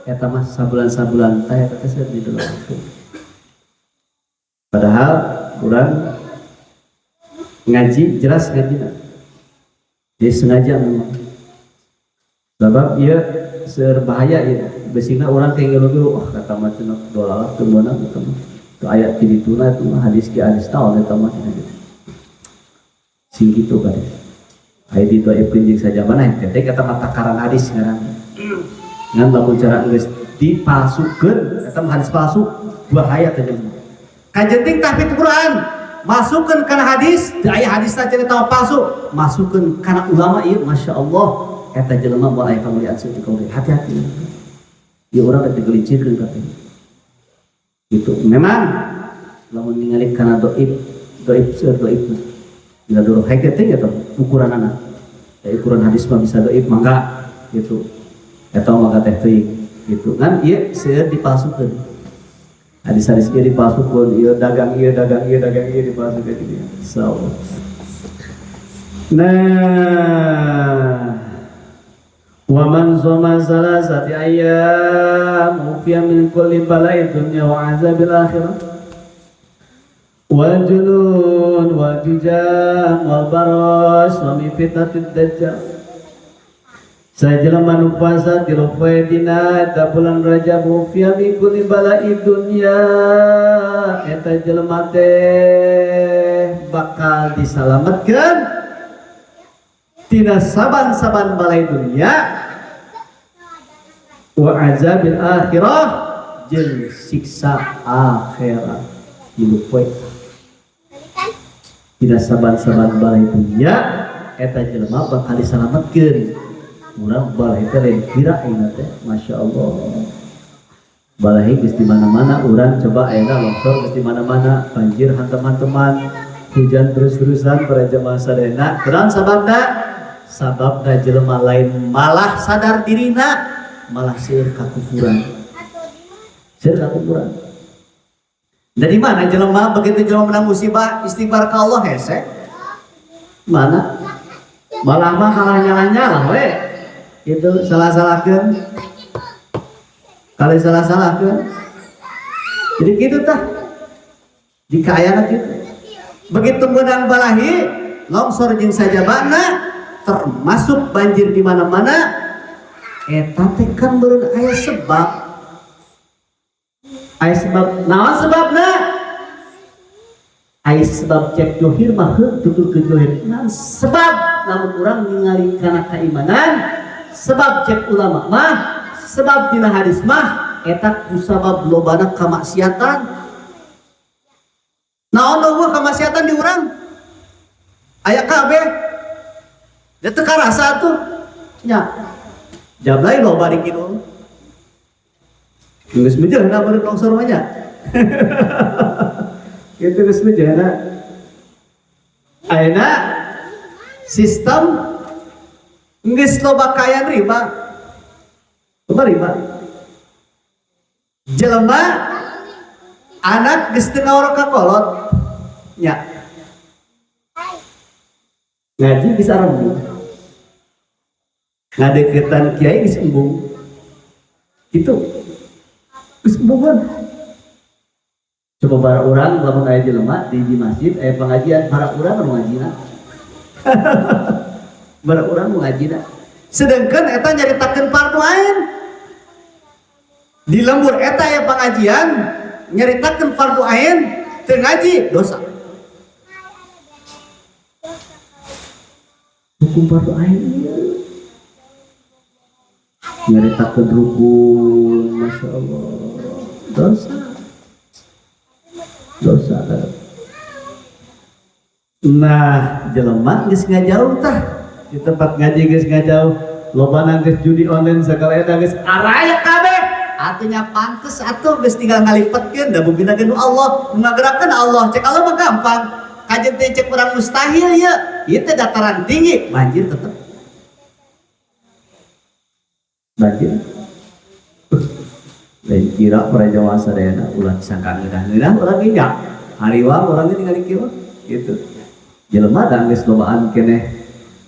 eta mah sabulan-sabulan teh eta teh di dalam. Padahal urang ngaji jelas ngajina. Dia sengaja memang. Sebab ieu seueur bahaya ieu. Besina orang kayak ngeluh-ngeluh, oh kata mah cenah dolalah teu meunang eta mah. Teu aya ti dituna itu mah hadis ki hadis taon eta mah cenah gitu. Sing kitu kan. Aya di dhaifkeun jeung sajabana teh teh kata mah takaran hadis ngaranna. Ngan lamun cara geus dipalsukeun eta mah hadis palsu bahaya teh jelema. Kajenting tahfidz Quran. Masukkeun kana hadis, teu aya hadisna cenah eta palsu. Masukkeun kana ulama ieu, Masya Allah, eta jelema moal aya kamuliaan seutik oge. Hati-hati. Ieu urang rek digelincirkeun katanya. Gitu. Memang lamun ningali kana doib, doib seueur doibna. Dina dulu hege teh gitu ukuranana. Ya, ukuran hadis mah bisa doib mangga gitu. Eta mah teh teuing gitu kan ieu seueur dipalsukeun. Hadis-hadis ieu dipalsukeun, ieu dagang ieu dagang ieu dagang ieu dipalsukeun gitu. So. Nah, wa man shoma salasati ayyam ufiya min kulli bala'i dunya wa azabil akhirah wal junun wal jujam wal baras wa min fitnatid dajjal. Sajelema nu puasa tilu poe dina eta bulan Rajab ufiya min kulli bala'i dunya, eta jelema teh bakal disalametkeun tina saban-saban balai dunia wa azabil akhirah jeung siksa akhirat. Tilu poe tina saban-saban balai dunia eta jelema bakal disalametkeun. Urang balai teh lain kira ayeuna teh, Masya Allah. Balai geus di mana-mana, urang coba ayeuna longsor geus di mana-mana, banjir hantam-hanteman, hujan terus-terusan para jemaah sadayana. Kunaon sababna? Sababna jelema lain malah sadar dirina, malah seueur kakufuran. Seueur kakufuran. Dari mana jelema begitu jelema menang musibah istighfar ka Allah hese? Mana? Malah mah kalah nyalah-nyalah we. Itu salah-salahkeun. Kali salah-salahkeun. Jadi gitu tah. Di kaayana gitu. Begitu menang balahi, longsor jeung sajabana, termasuk banjir di mana-mana, eta teh kan meureun aya sebab. Aya sebab, naon sebabna? Aya sebab cek johir mah heuh tuturkeun johir. Naon sebab lamun urang ningali kana keimanan, sebab cek ulama mah, sebab dina hadis mah eta kusabab lobana kamaksiatan. Naon eueuh kamaksiatan di urang? Aya kabeh. Da teu karasa atuh. Nya. Jablay loba di kidul. Geus mejeuhna meureun longsor mah nya. Kitu geus mejeuhna. Ayeuna sistem geus loba kaayaan riba. Loba riba. Jelema anak geus teu ngaworo ka kolot. Nya. Ngaji geus arembung. Ngadeukeutan kiai geus embung. Gitu. Geus embungan. Coba bara urang lamun aya jelema di masjid aya pengajian, bara urang nu ngajina. Bara urang nu ngajina. Sedangkan eta nyaritakeun fardu ain. Di lembur eta aya pengajian nyaritakeun fardu ain, teu ngaji dosa. Hukum fardu ain ieu. Nyaritakeun rukun, Masya Allah, dosa. Dosa. Nah, jelema geus ngajauh tah. Di tempat ngaji geus ngajauh, lobana geus judi online sagala eta geus araya kabeh. Atunya pantes atuh geus tinggal ngalipetkeun da buktina ge nu Allah, nu ngagerakeun Allah. Cek Allah mah gampang. Kajeun teh cek urang mustahil ieu. Ieu teh dataran tinggi, banjir tetep. Banjir. Lain kira para jamaah sadayana ulah disangka ngeunah-ngeunah urang ge nya. Hariwang urang ge ningali kieu gitu. Jelema da geus lobaan keneh.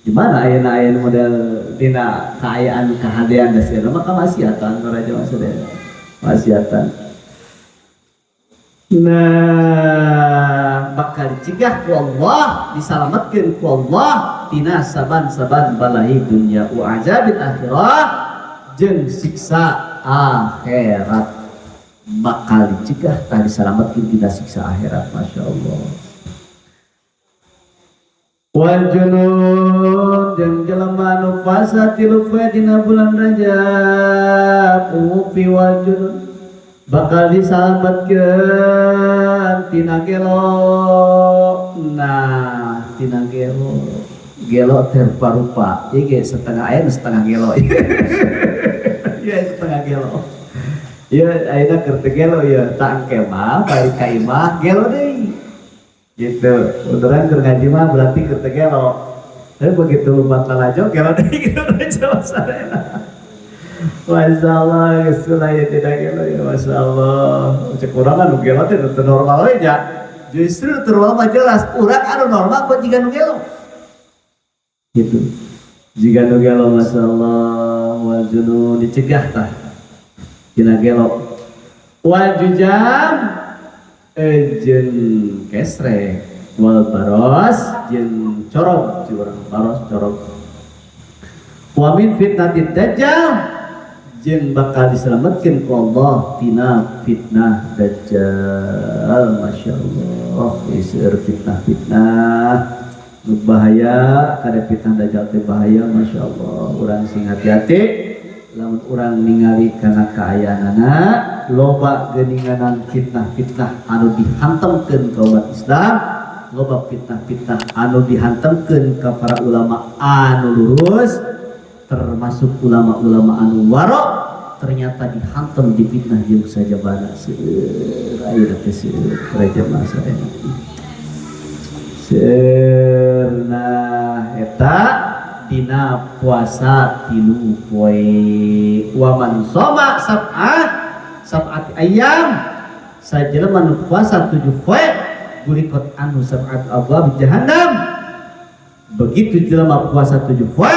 Di mana ayeuna aya model dina kaayaan kahadean da sieuna mah kamaksiatan para jamaah sadayana. Maksiatan. Nah, bakal dicegah ku Allah, disalametkeun ku Allah tina saban-saban balahi dunya wa azabil akhirah jeung siksa akhirat. Bakal dicegah tah disalametkeun tina siksa akhirat, Masya Allah. Wal junun jeung jelema nu puasa tilu poe dina bulan Rajab, upi wal junun. Bakal disalametkeun tina gelo. Nah, tina gelo. Gelo teh rupa-rupa. Ieu ge setengah aya setengah gelo. Ya setengah gelo. Ya ayeuna keur teu gelo ya, tak engke mah balik ka imah gelo deui. Gitu. Urang keur ngaji mah berarti keur teu gelo. Tapi begitu lumpat lalajo gelo deui gitu aja sarena. Masya Allah, geus ya tidak gelo ya, Masya Allah. Cek urang mah nu gelo teh teu normal we nya. Justru teu normal mah jelas, urang anu normal kok jiga nu gelo. Gitu. Jiga nu gelo, Masya Allah, wal junun dicegah tah. Tina gelo. Wal juzam jeung kesrek, wal baros jeung corog, urang baros corog. Wa min fitnatid dajjal jeung bakal diselamatkan ku Allah tina fitnah dajjal. Masya Allah, seueur fitnah-fitnah nu bahaya, kada fitnah dajjal teh bahaya. Masya Allah, urang sing hati-hati lamun urang ningali kana kaayaanana loba geuninganan fitnah-fitnah anu dihantemkeun ka umat Islam, loba fitnah-fitnah anu dihantemkeun ka para ulama anu lurus, termasuk ulama-ulama anu warok ternyata dihantem, difitnah jeung sajabana. Seueur ayeuna teh, seueur raja masa seueur. Nah, eta dina puasa 3 poe. Wa man soma sab'ah sab'ati ayyam, sajelema nu puasa 7 poe, guliqat anhu sab'at abwab jahannam. Begitu jelema puasa 7 poe,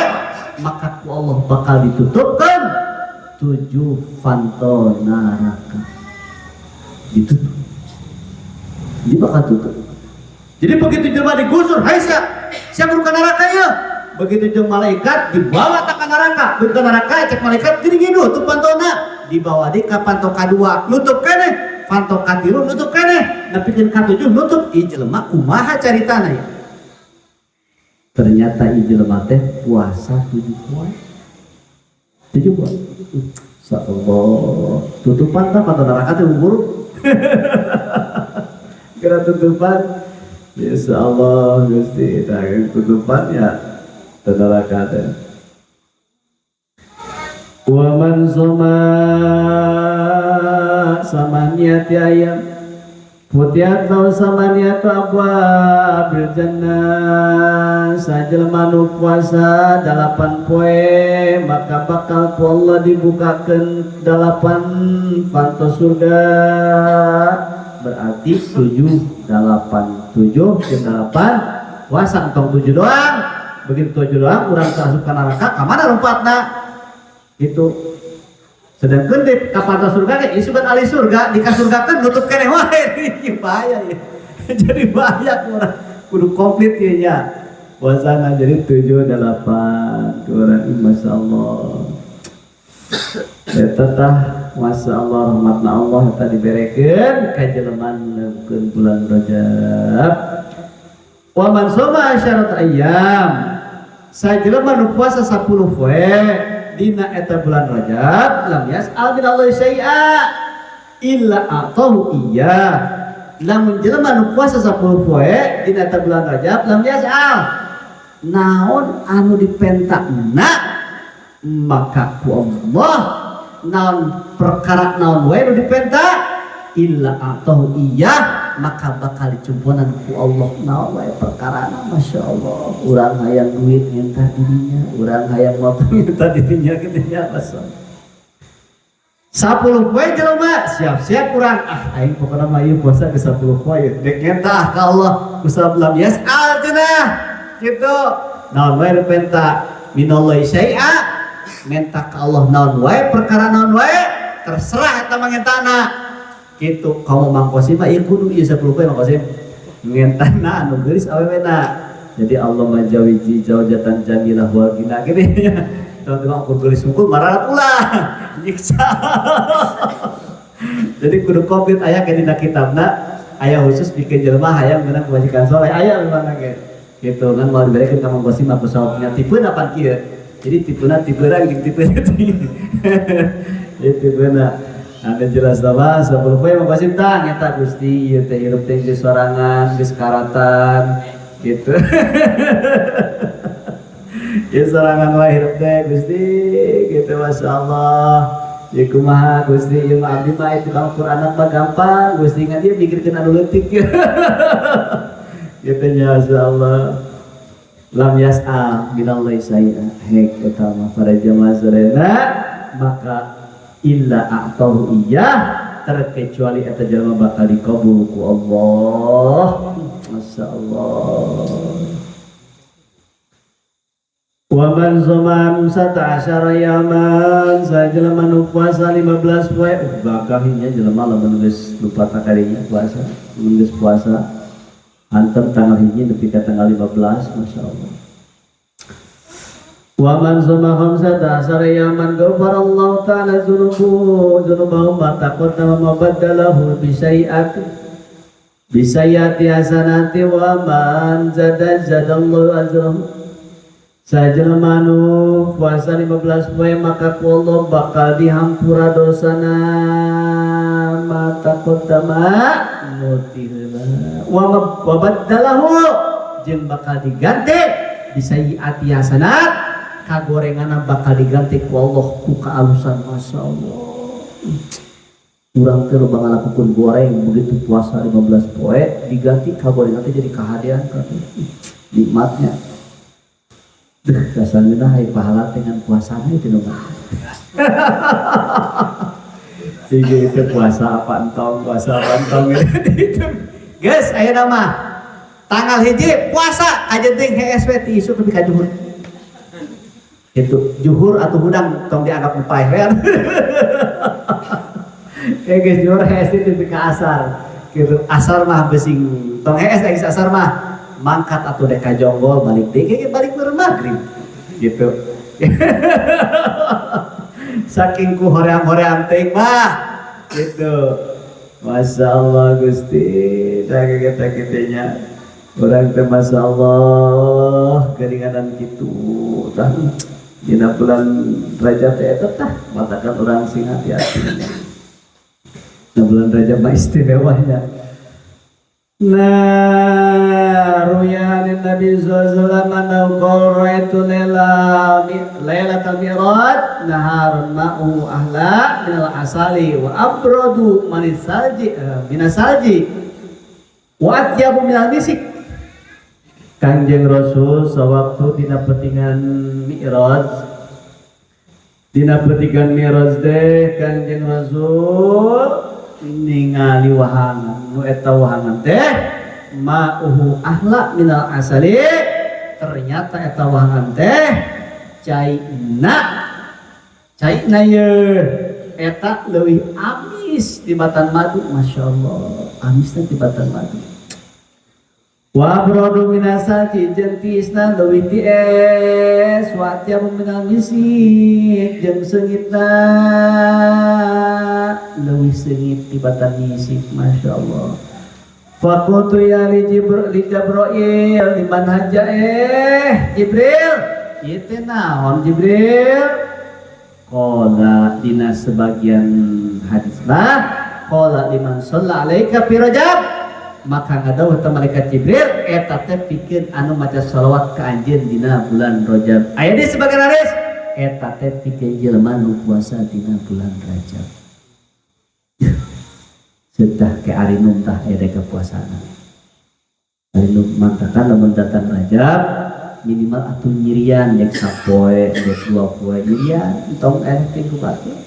maka ku Allah bakal ditutupkan 7 panto neraka, ditutup, dia bakal tutup. Jadi begitu jelema digusur, "Hai sia, siapa ke neraka ya?" Begitu jeung malaikat dibawa tak ke neraka, begitu ke neraka cek malaikat gini gini, nutup pantona, dibawa di ka panto kadua nutup keneh, panto katilu nutup keneh, nepikeun ka 7 nutup. Ieu jelema kumaha caritana ya? Ternyata ieu jelema teh puasa 7 poe, 7 poe. Allah tutupan tah panto neraka teh buruk kira tutupan. Ya Allah Gusti, nah, tutupan ya neraka teh. Wa man soma samaniyati ayyam futiyat lahu samaniyatu abwabil jannah. Sajelema nu puasa 8 poe, maka bakal ku Allah dibukakeun 8 panto surga. Berarti 7, 8, 7 jeung 8. Puasa entong 7 doang. Begitu 7 doang urang asup ka neraka, ka mana lompatna gitu? Sedangkan di ka panto surga kan ieu kan ahli surga, dikasurgakeun nutup keneh wae. Bahaya ya, jadi bahaya. Urang kudu komplit ya nya puasana, jadi 7, 8 kurang. Masya Allah, eta tah Masya Allah, rahmatna Allah eta diberekeun ka jelema nu bulan Rajab. Wa man soma asyarat ayyam, sajelema nu puasa 10 poe dina eta bulan Rajab, lam yas'al min Allah syai'a illa a'tahu iyyah. Lamun jelema nu puasa 10 poe dina eta bulan Rajab, lam yas'al, naon anu dipentana maka ku Allah, naon perkara naon wae nu dipenta, illa a'tahu iyyah, maka bakal dicumponan ku Allah naon wae perkara. Masya Allah, urang hayang duit minta dirinya, urang hayang motor minta dirinya gitu nya. Masya Allah, 10 poe jelema siap-siap kurang, ah aing pokoknya mah ieu puasa ke 10 poe dek nyentah ka Allah kusabab lam yas'al cenah gitu, naon wae nu penta, minallahi syai'a, minta ka Allah naon wae perkara, naon wae terserah eta mah ngentana gitu. Kamu Mang Kosim mah ieu kudu ieu 10 poe Mang Kosim ngentana anu geulis awewena. Jadi Allah majawiji zaujatan jamilah wal gina gitu ya. Teman-teman, ukur geulis hukum marah ulah nyiksa. Jadi kudu komplit. Aya ke dina kitabna, aya khusus bikin jelema hayang menang kebajikan soleh, aya memang ge gitu kan. Mau diberikan ka Mang Kosim aku sawabnya tipe apa kieu. Jadi tipena tipe jeung tipe, jadi tipena. Ada jelas nama 10 poe mah pasti tang eta Gusti ieu teh hirup teh geus sorangan, geus karatan gitu. Ya sorangan wae hirup teh Gusti gitu, Masya Allah. Ya kumaha Gusti, ieu mah abdi mah itu Al-Qur'an mah gampang Gusti, ngan dia mikirkeun anu leutik gitu nya. Masya Allah, lam yas'al minallahi syai'a, hek eta mah para jamaah sadayana, maka illa a'tahu iyyah, terkecuali eta jelema bakal dikabul ku Allah. Masya Allah. Wa man shoma khamsata asyara yaman, sajelema nu puasa 15 poe, bakal nya jelema lamun geus lupa takarinya puasa, mun geus puasa antem tanggal 1 nepi ka tanggal 15, Masya Allah. Wa man shoma khamsata asyara yaman ghafarallahu ta'ala dzunubahu dzunubahu ma taqaddama ma baddalahu bi sayyi'ati bi sayyi'ati hasanati wa man zada zadallahu ajrahu. Sajelema nu puasa 15 poe maka ku Allah bakal dihampura dosana ma taqaddama muti heula wa baddalahu, jeung bakal diganti bisayyiati hasanat, kagorenganna bakal diganti ku Allah ku kaalusan. Masya Allah, urang teh loba ngalakukeun goreng, begitu puasa 15 poe diganti kagorengan teh jadi kahadean kabeh nikmatnya. Duh, kasarna hai pahala dengan puasanya itu dong. Sehingga itu puasa apa entong, puasa apa entong itu. Guys, ayo nama tanggal 1 puasa aja ting HSW ti isuk nepi ka juhur. Itu juhur atau hudang tong dianggap nu paeh we. Ya guys, juhur HSW nepi ka asar. Gitu. Asar mah besing tong HS geus asar mah mangkat atau dek ka jonggol balik deui ge balik ke maghrib gitu. Saking ku hoream-hoream teuing mah gitu. Masya Allah Gusti, saya kita kitunya. Urang teh Masya Allah keringanan gitu tah. Dina bulan Rajab teh eta tah matakan urang sing hati-hati. Dina bulan Rajab mah istimewanya. Nah, ruya Nabi sallallahu alaihi wasallam annahu qala ra'aitu lailatal mi'raj naharun ma'u ahla minal asali wa abradu manis salji, minas salji wa atyabu minal misik. Kangjeng Rasul sewaktu dina petingan Mi'raj deh Kangjeng Rasul ningali wahangan nu eta wahangan teh ma'uhu ahla minal asali, ternyata eta wahangan teh caina caina ye eta leuwih amis tibatan madu. Masya Allah, amisna tibatan madu. Wa abradu minasalji, jeung tiisna leuwih ti es. Wa atyabu minal misik, jeung seungitna leuwih seungit tibatan misik. Masya Allah. Faqultu ya li Jibril, li Jibril liman haja, Jibril, ieu teh naon Jibril? Qala, dina sebagian hadis mah qala liman shalla alaika fi Rajab, maka ngadawuh teh malaikat Jibril eta teh pikeun anu maca sholawat ka anjeun dina bulan Rajab. Aya di sebagian hadis eta teh pikeun jelema nu puasa dina bulan Rajab. Sudah ke arinum tah aya kepuasaan. Arinum mantakan lamun datang Rajab minimal atuh nyirian dek sapoe dek 2 poe nyirian entong teh ku batur.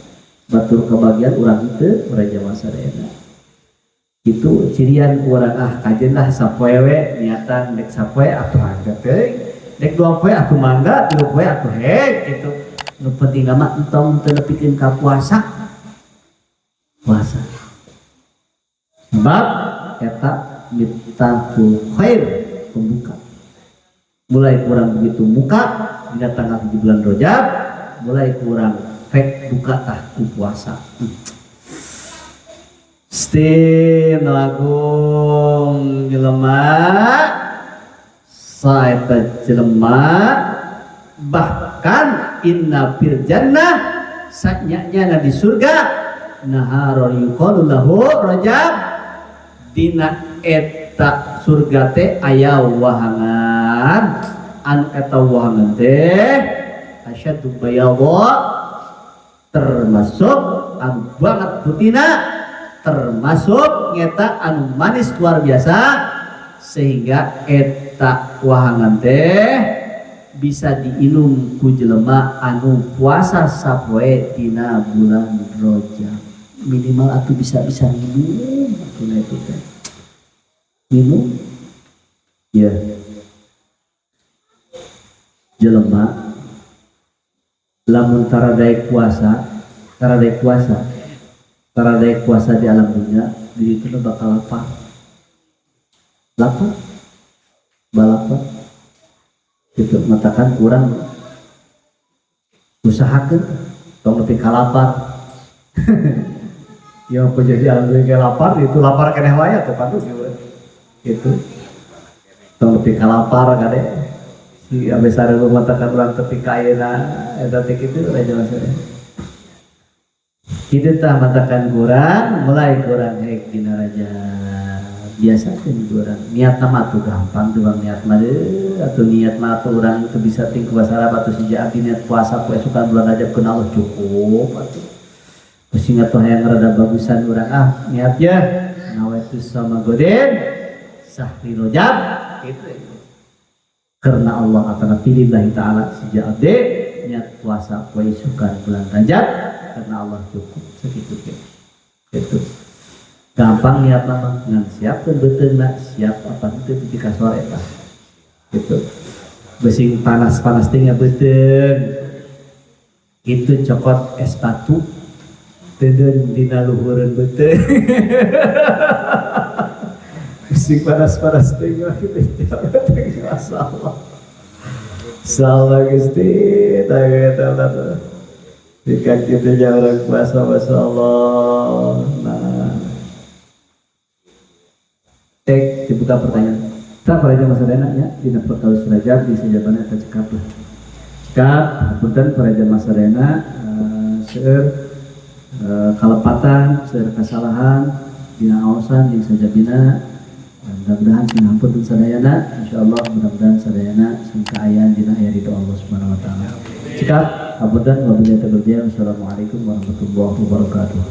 Batur kebagian urang teu, urang jamaah sadayana. Itu cirian urang ah kajen lah sapoe we niatan dek sapoe atuh angkat teuing. Dek 2 poe atuh mangga, 3 poe atuh hek gitu. Nu penting mah entong teu nepikeun ka puasa. Puasa. Sebab eta miftahul khair, pembuka. Mulai kurang begitu muka dina tanggal 7 bulan Rajab, mulai kurang fake buka tah ku puasa. Stin agung jelema saeta jelema, bahkan inna fil jannah, sanyanya di surga. nahara yuqalu lahu Rajab dina eta surga teh aya wahangan anu eta wahangan teh asyaddu bayadha termasuk anu banget putina termasuk nyeta anu manis luar biasa sehingga eta wahangan teh bisa diinum ku jelema anu puasa sapoe dina bulan Rajab minimal atuh bisa-bisa minum atuh itu teh minum ya jelema lamun taradaek puasa taradaek puasa taradaek puasa di alam dunia di itu bakal lapar lapar balapar gitu matakan kurang usahakan tong lebih kalapar ya apa jadi alam dunia lapar itu lapar keneh wae atuh padu gitu tong lebih kalapar kade si abe sareng matakan urang tepi ka ayeuna eta teh kitu raja maksudnya kitu tah matakan kurang mulai kurang hek dina raja biasa kan urang niat mah tuh gampang tuh bang niat mah atau niat mah tuh urang itu bisa ting bahasa Arab atau sejak abdi niat puasa poe suka bulan Rajab kena Allah cukup atuh mesti atuh hayang rada bagusan urang ah niatnya nawaitu sama goden sahri Rajab gitu karena Allah atau lillahi ta'ala sejak abdi niat puasa poe suka bulan Rajab karena Allah cukup segitu gitu gampang niat mah ngan siapkeun beuteungna siap apa henteu di kasor eta gitu besing panas-panas teh beuteung kitu cokot es batu teudeun dina luhureun beuteung besing panas-panas teh kitu masyaallah salah Gusti tah eta jika kita orang puasa masyaallah. Nah tek dibuka pertanyaan. Kita pada masa nya dina perkawis Rajab di sejabana eta cekap lah. Cekap hapunten para jamaah sadayana seueur kalepatan, seueur kasalahan dina aosan jeung sajabina. Mudah-mudahan sing hapunten sadayana, insyaallah mudah-mudahan sadayana sing kaayaan dina aya ridho Allah Subhanahu wa taala. Cekap hapunten wabillahi taufiq. Wassalamualaikum warahmatullahi wabarakatuh.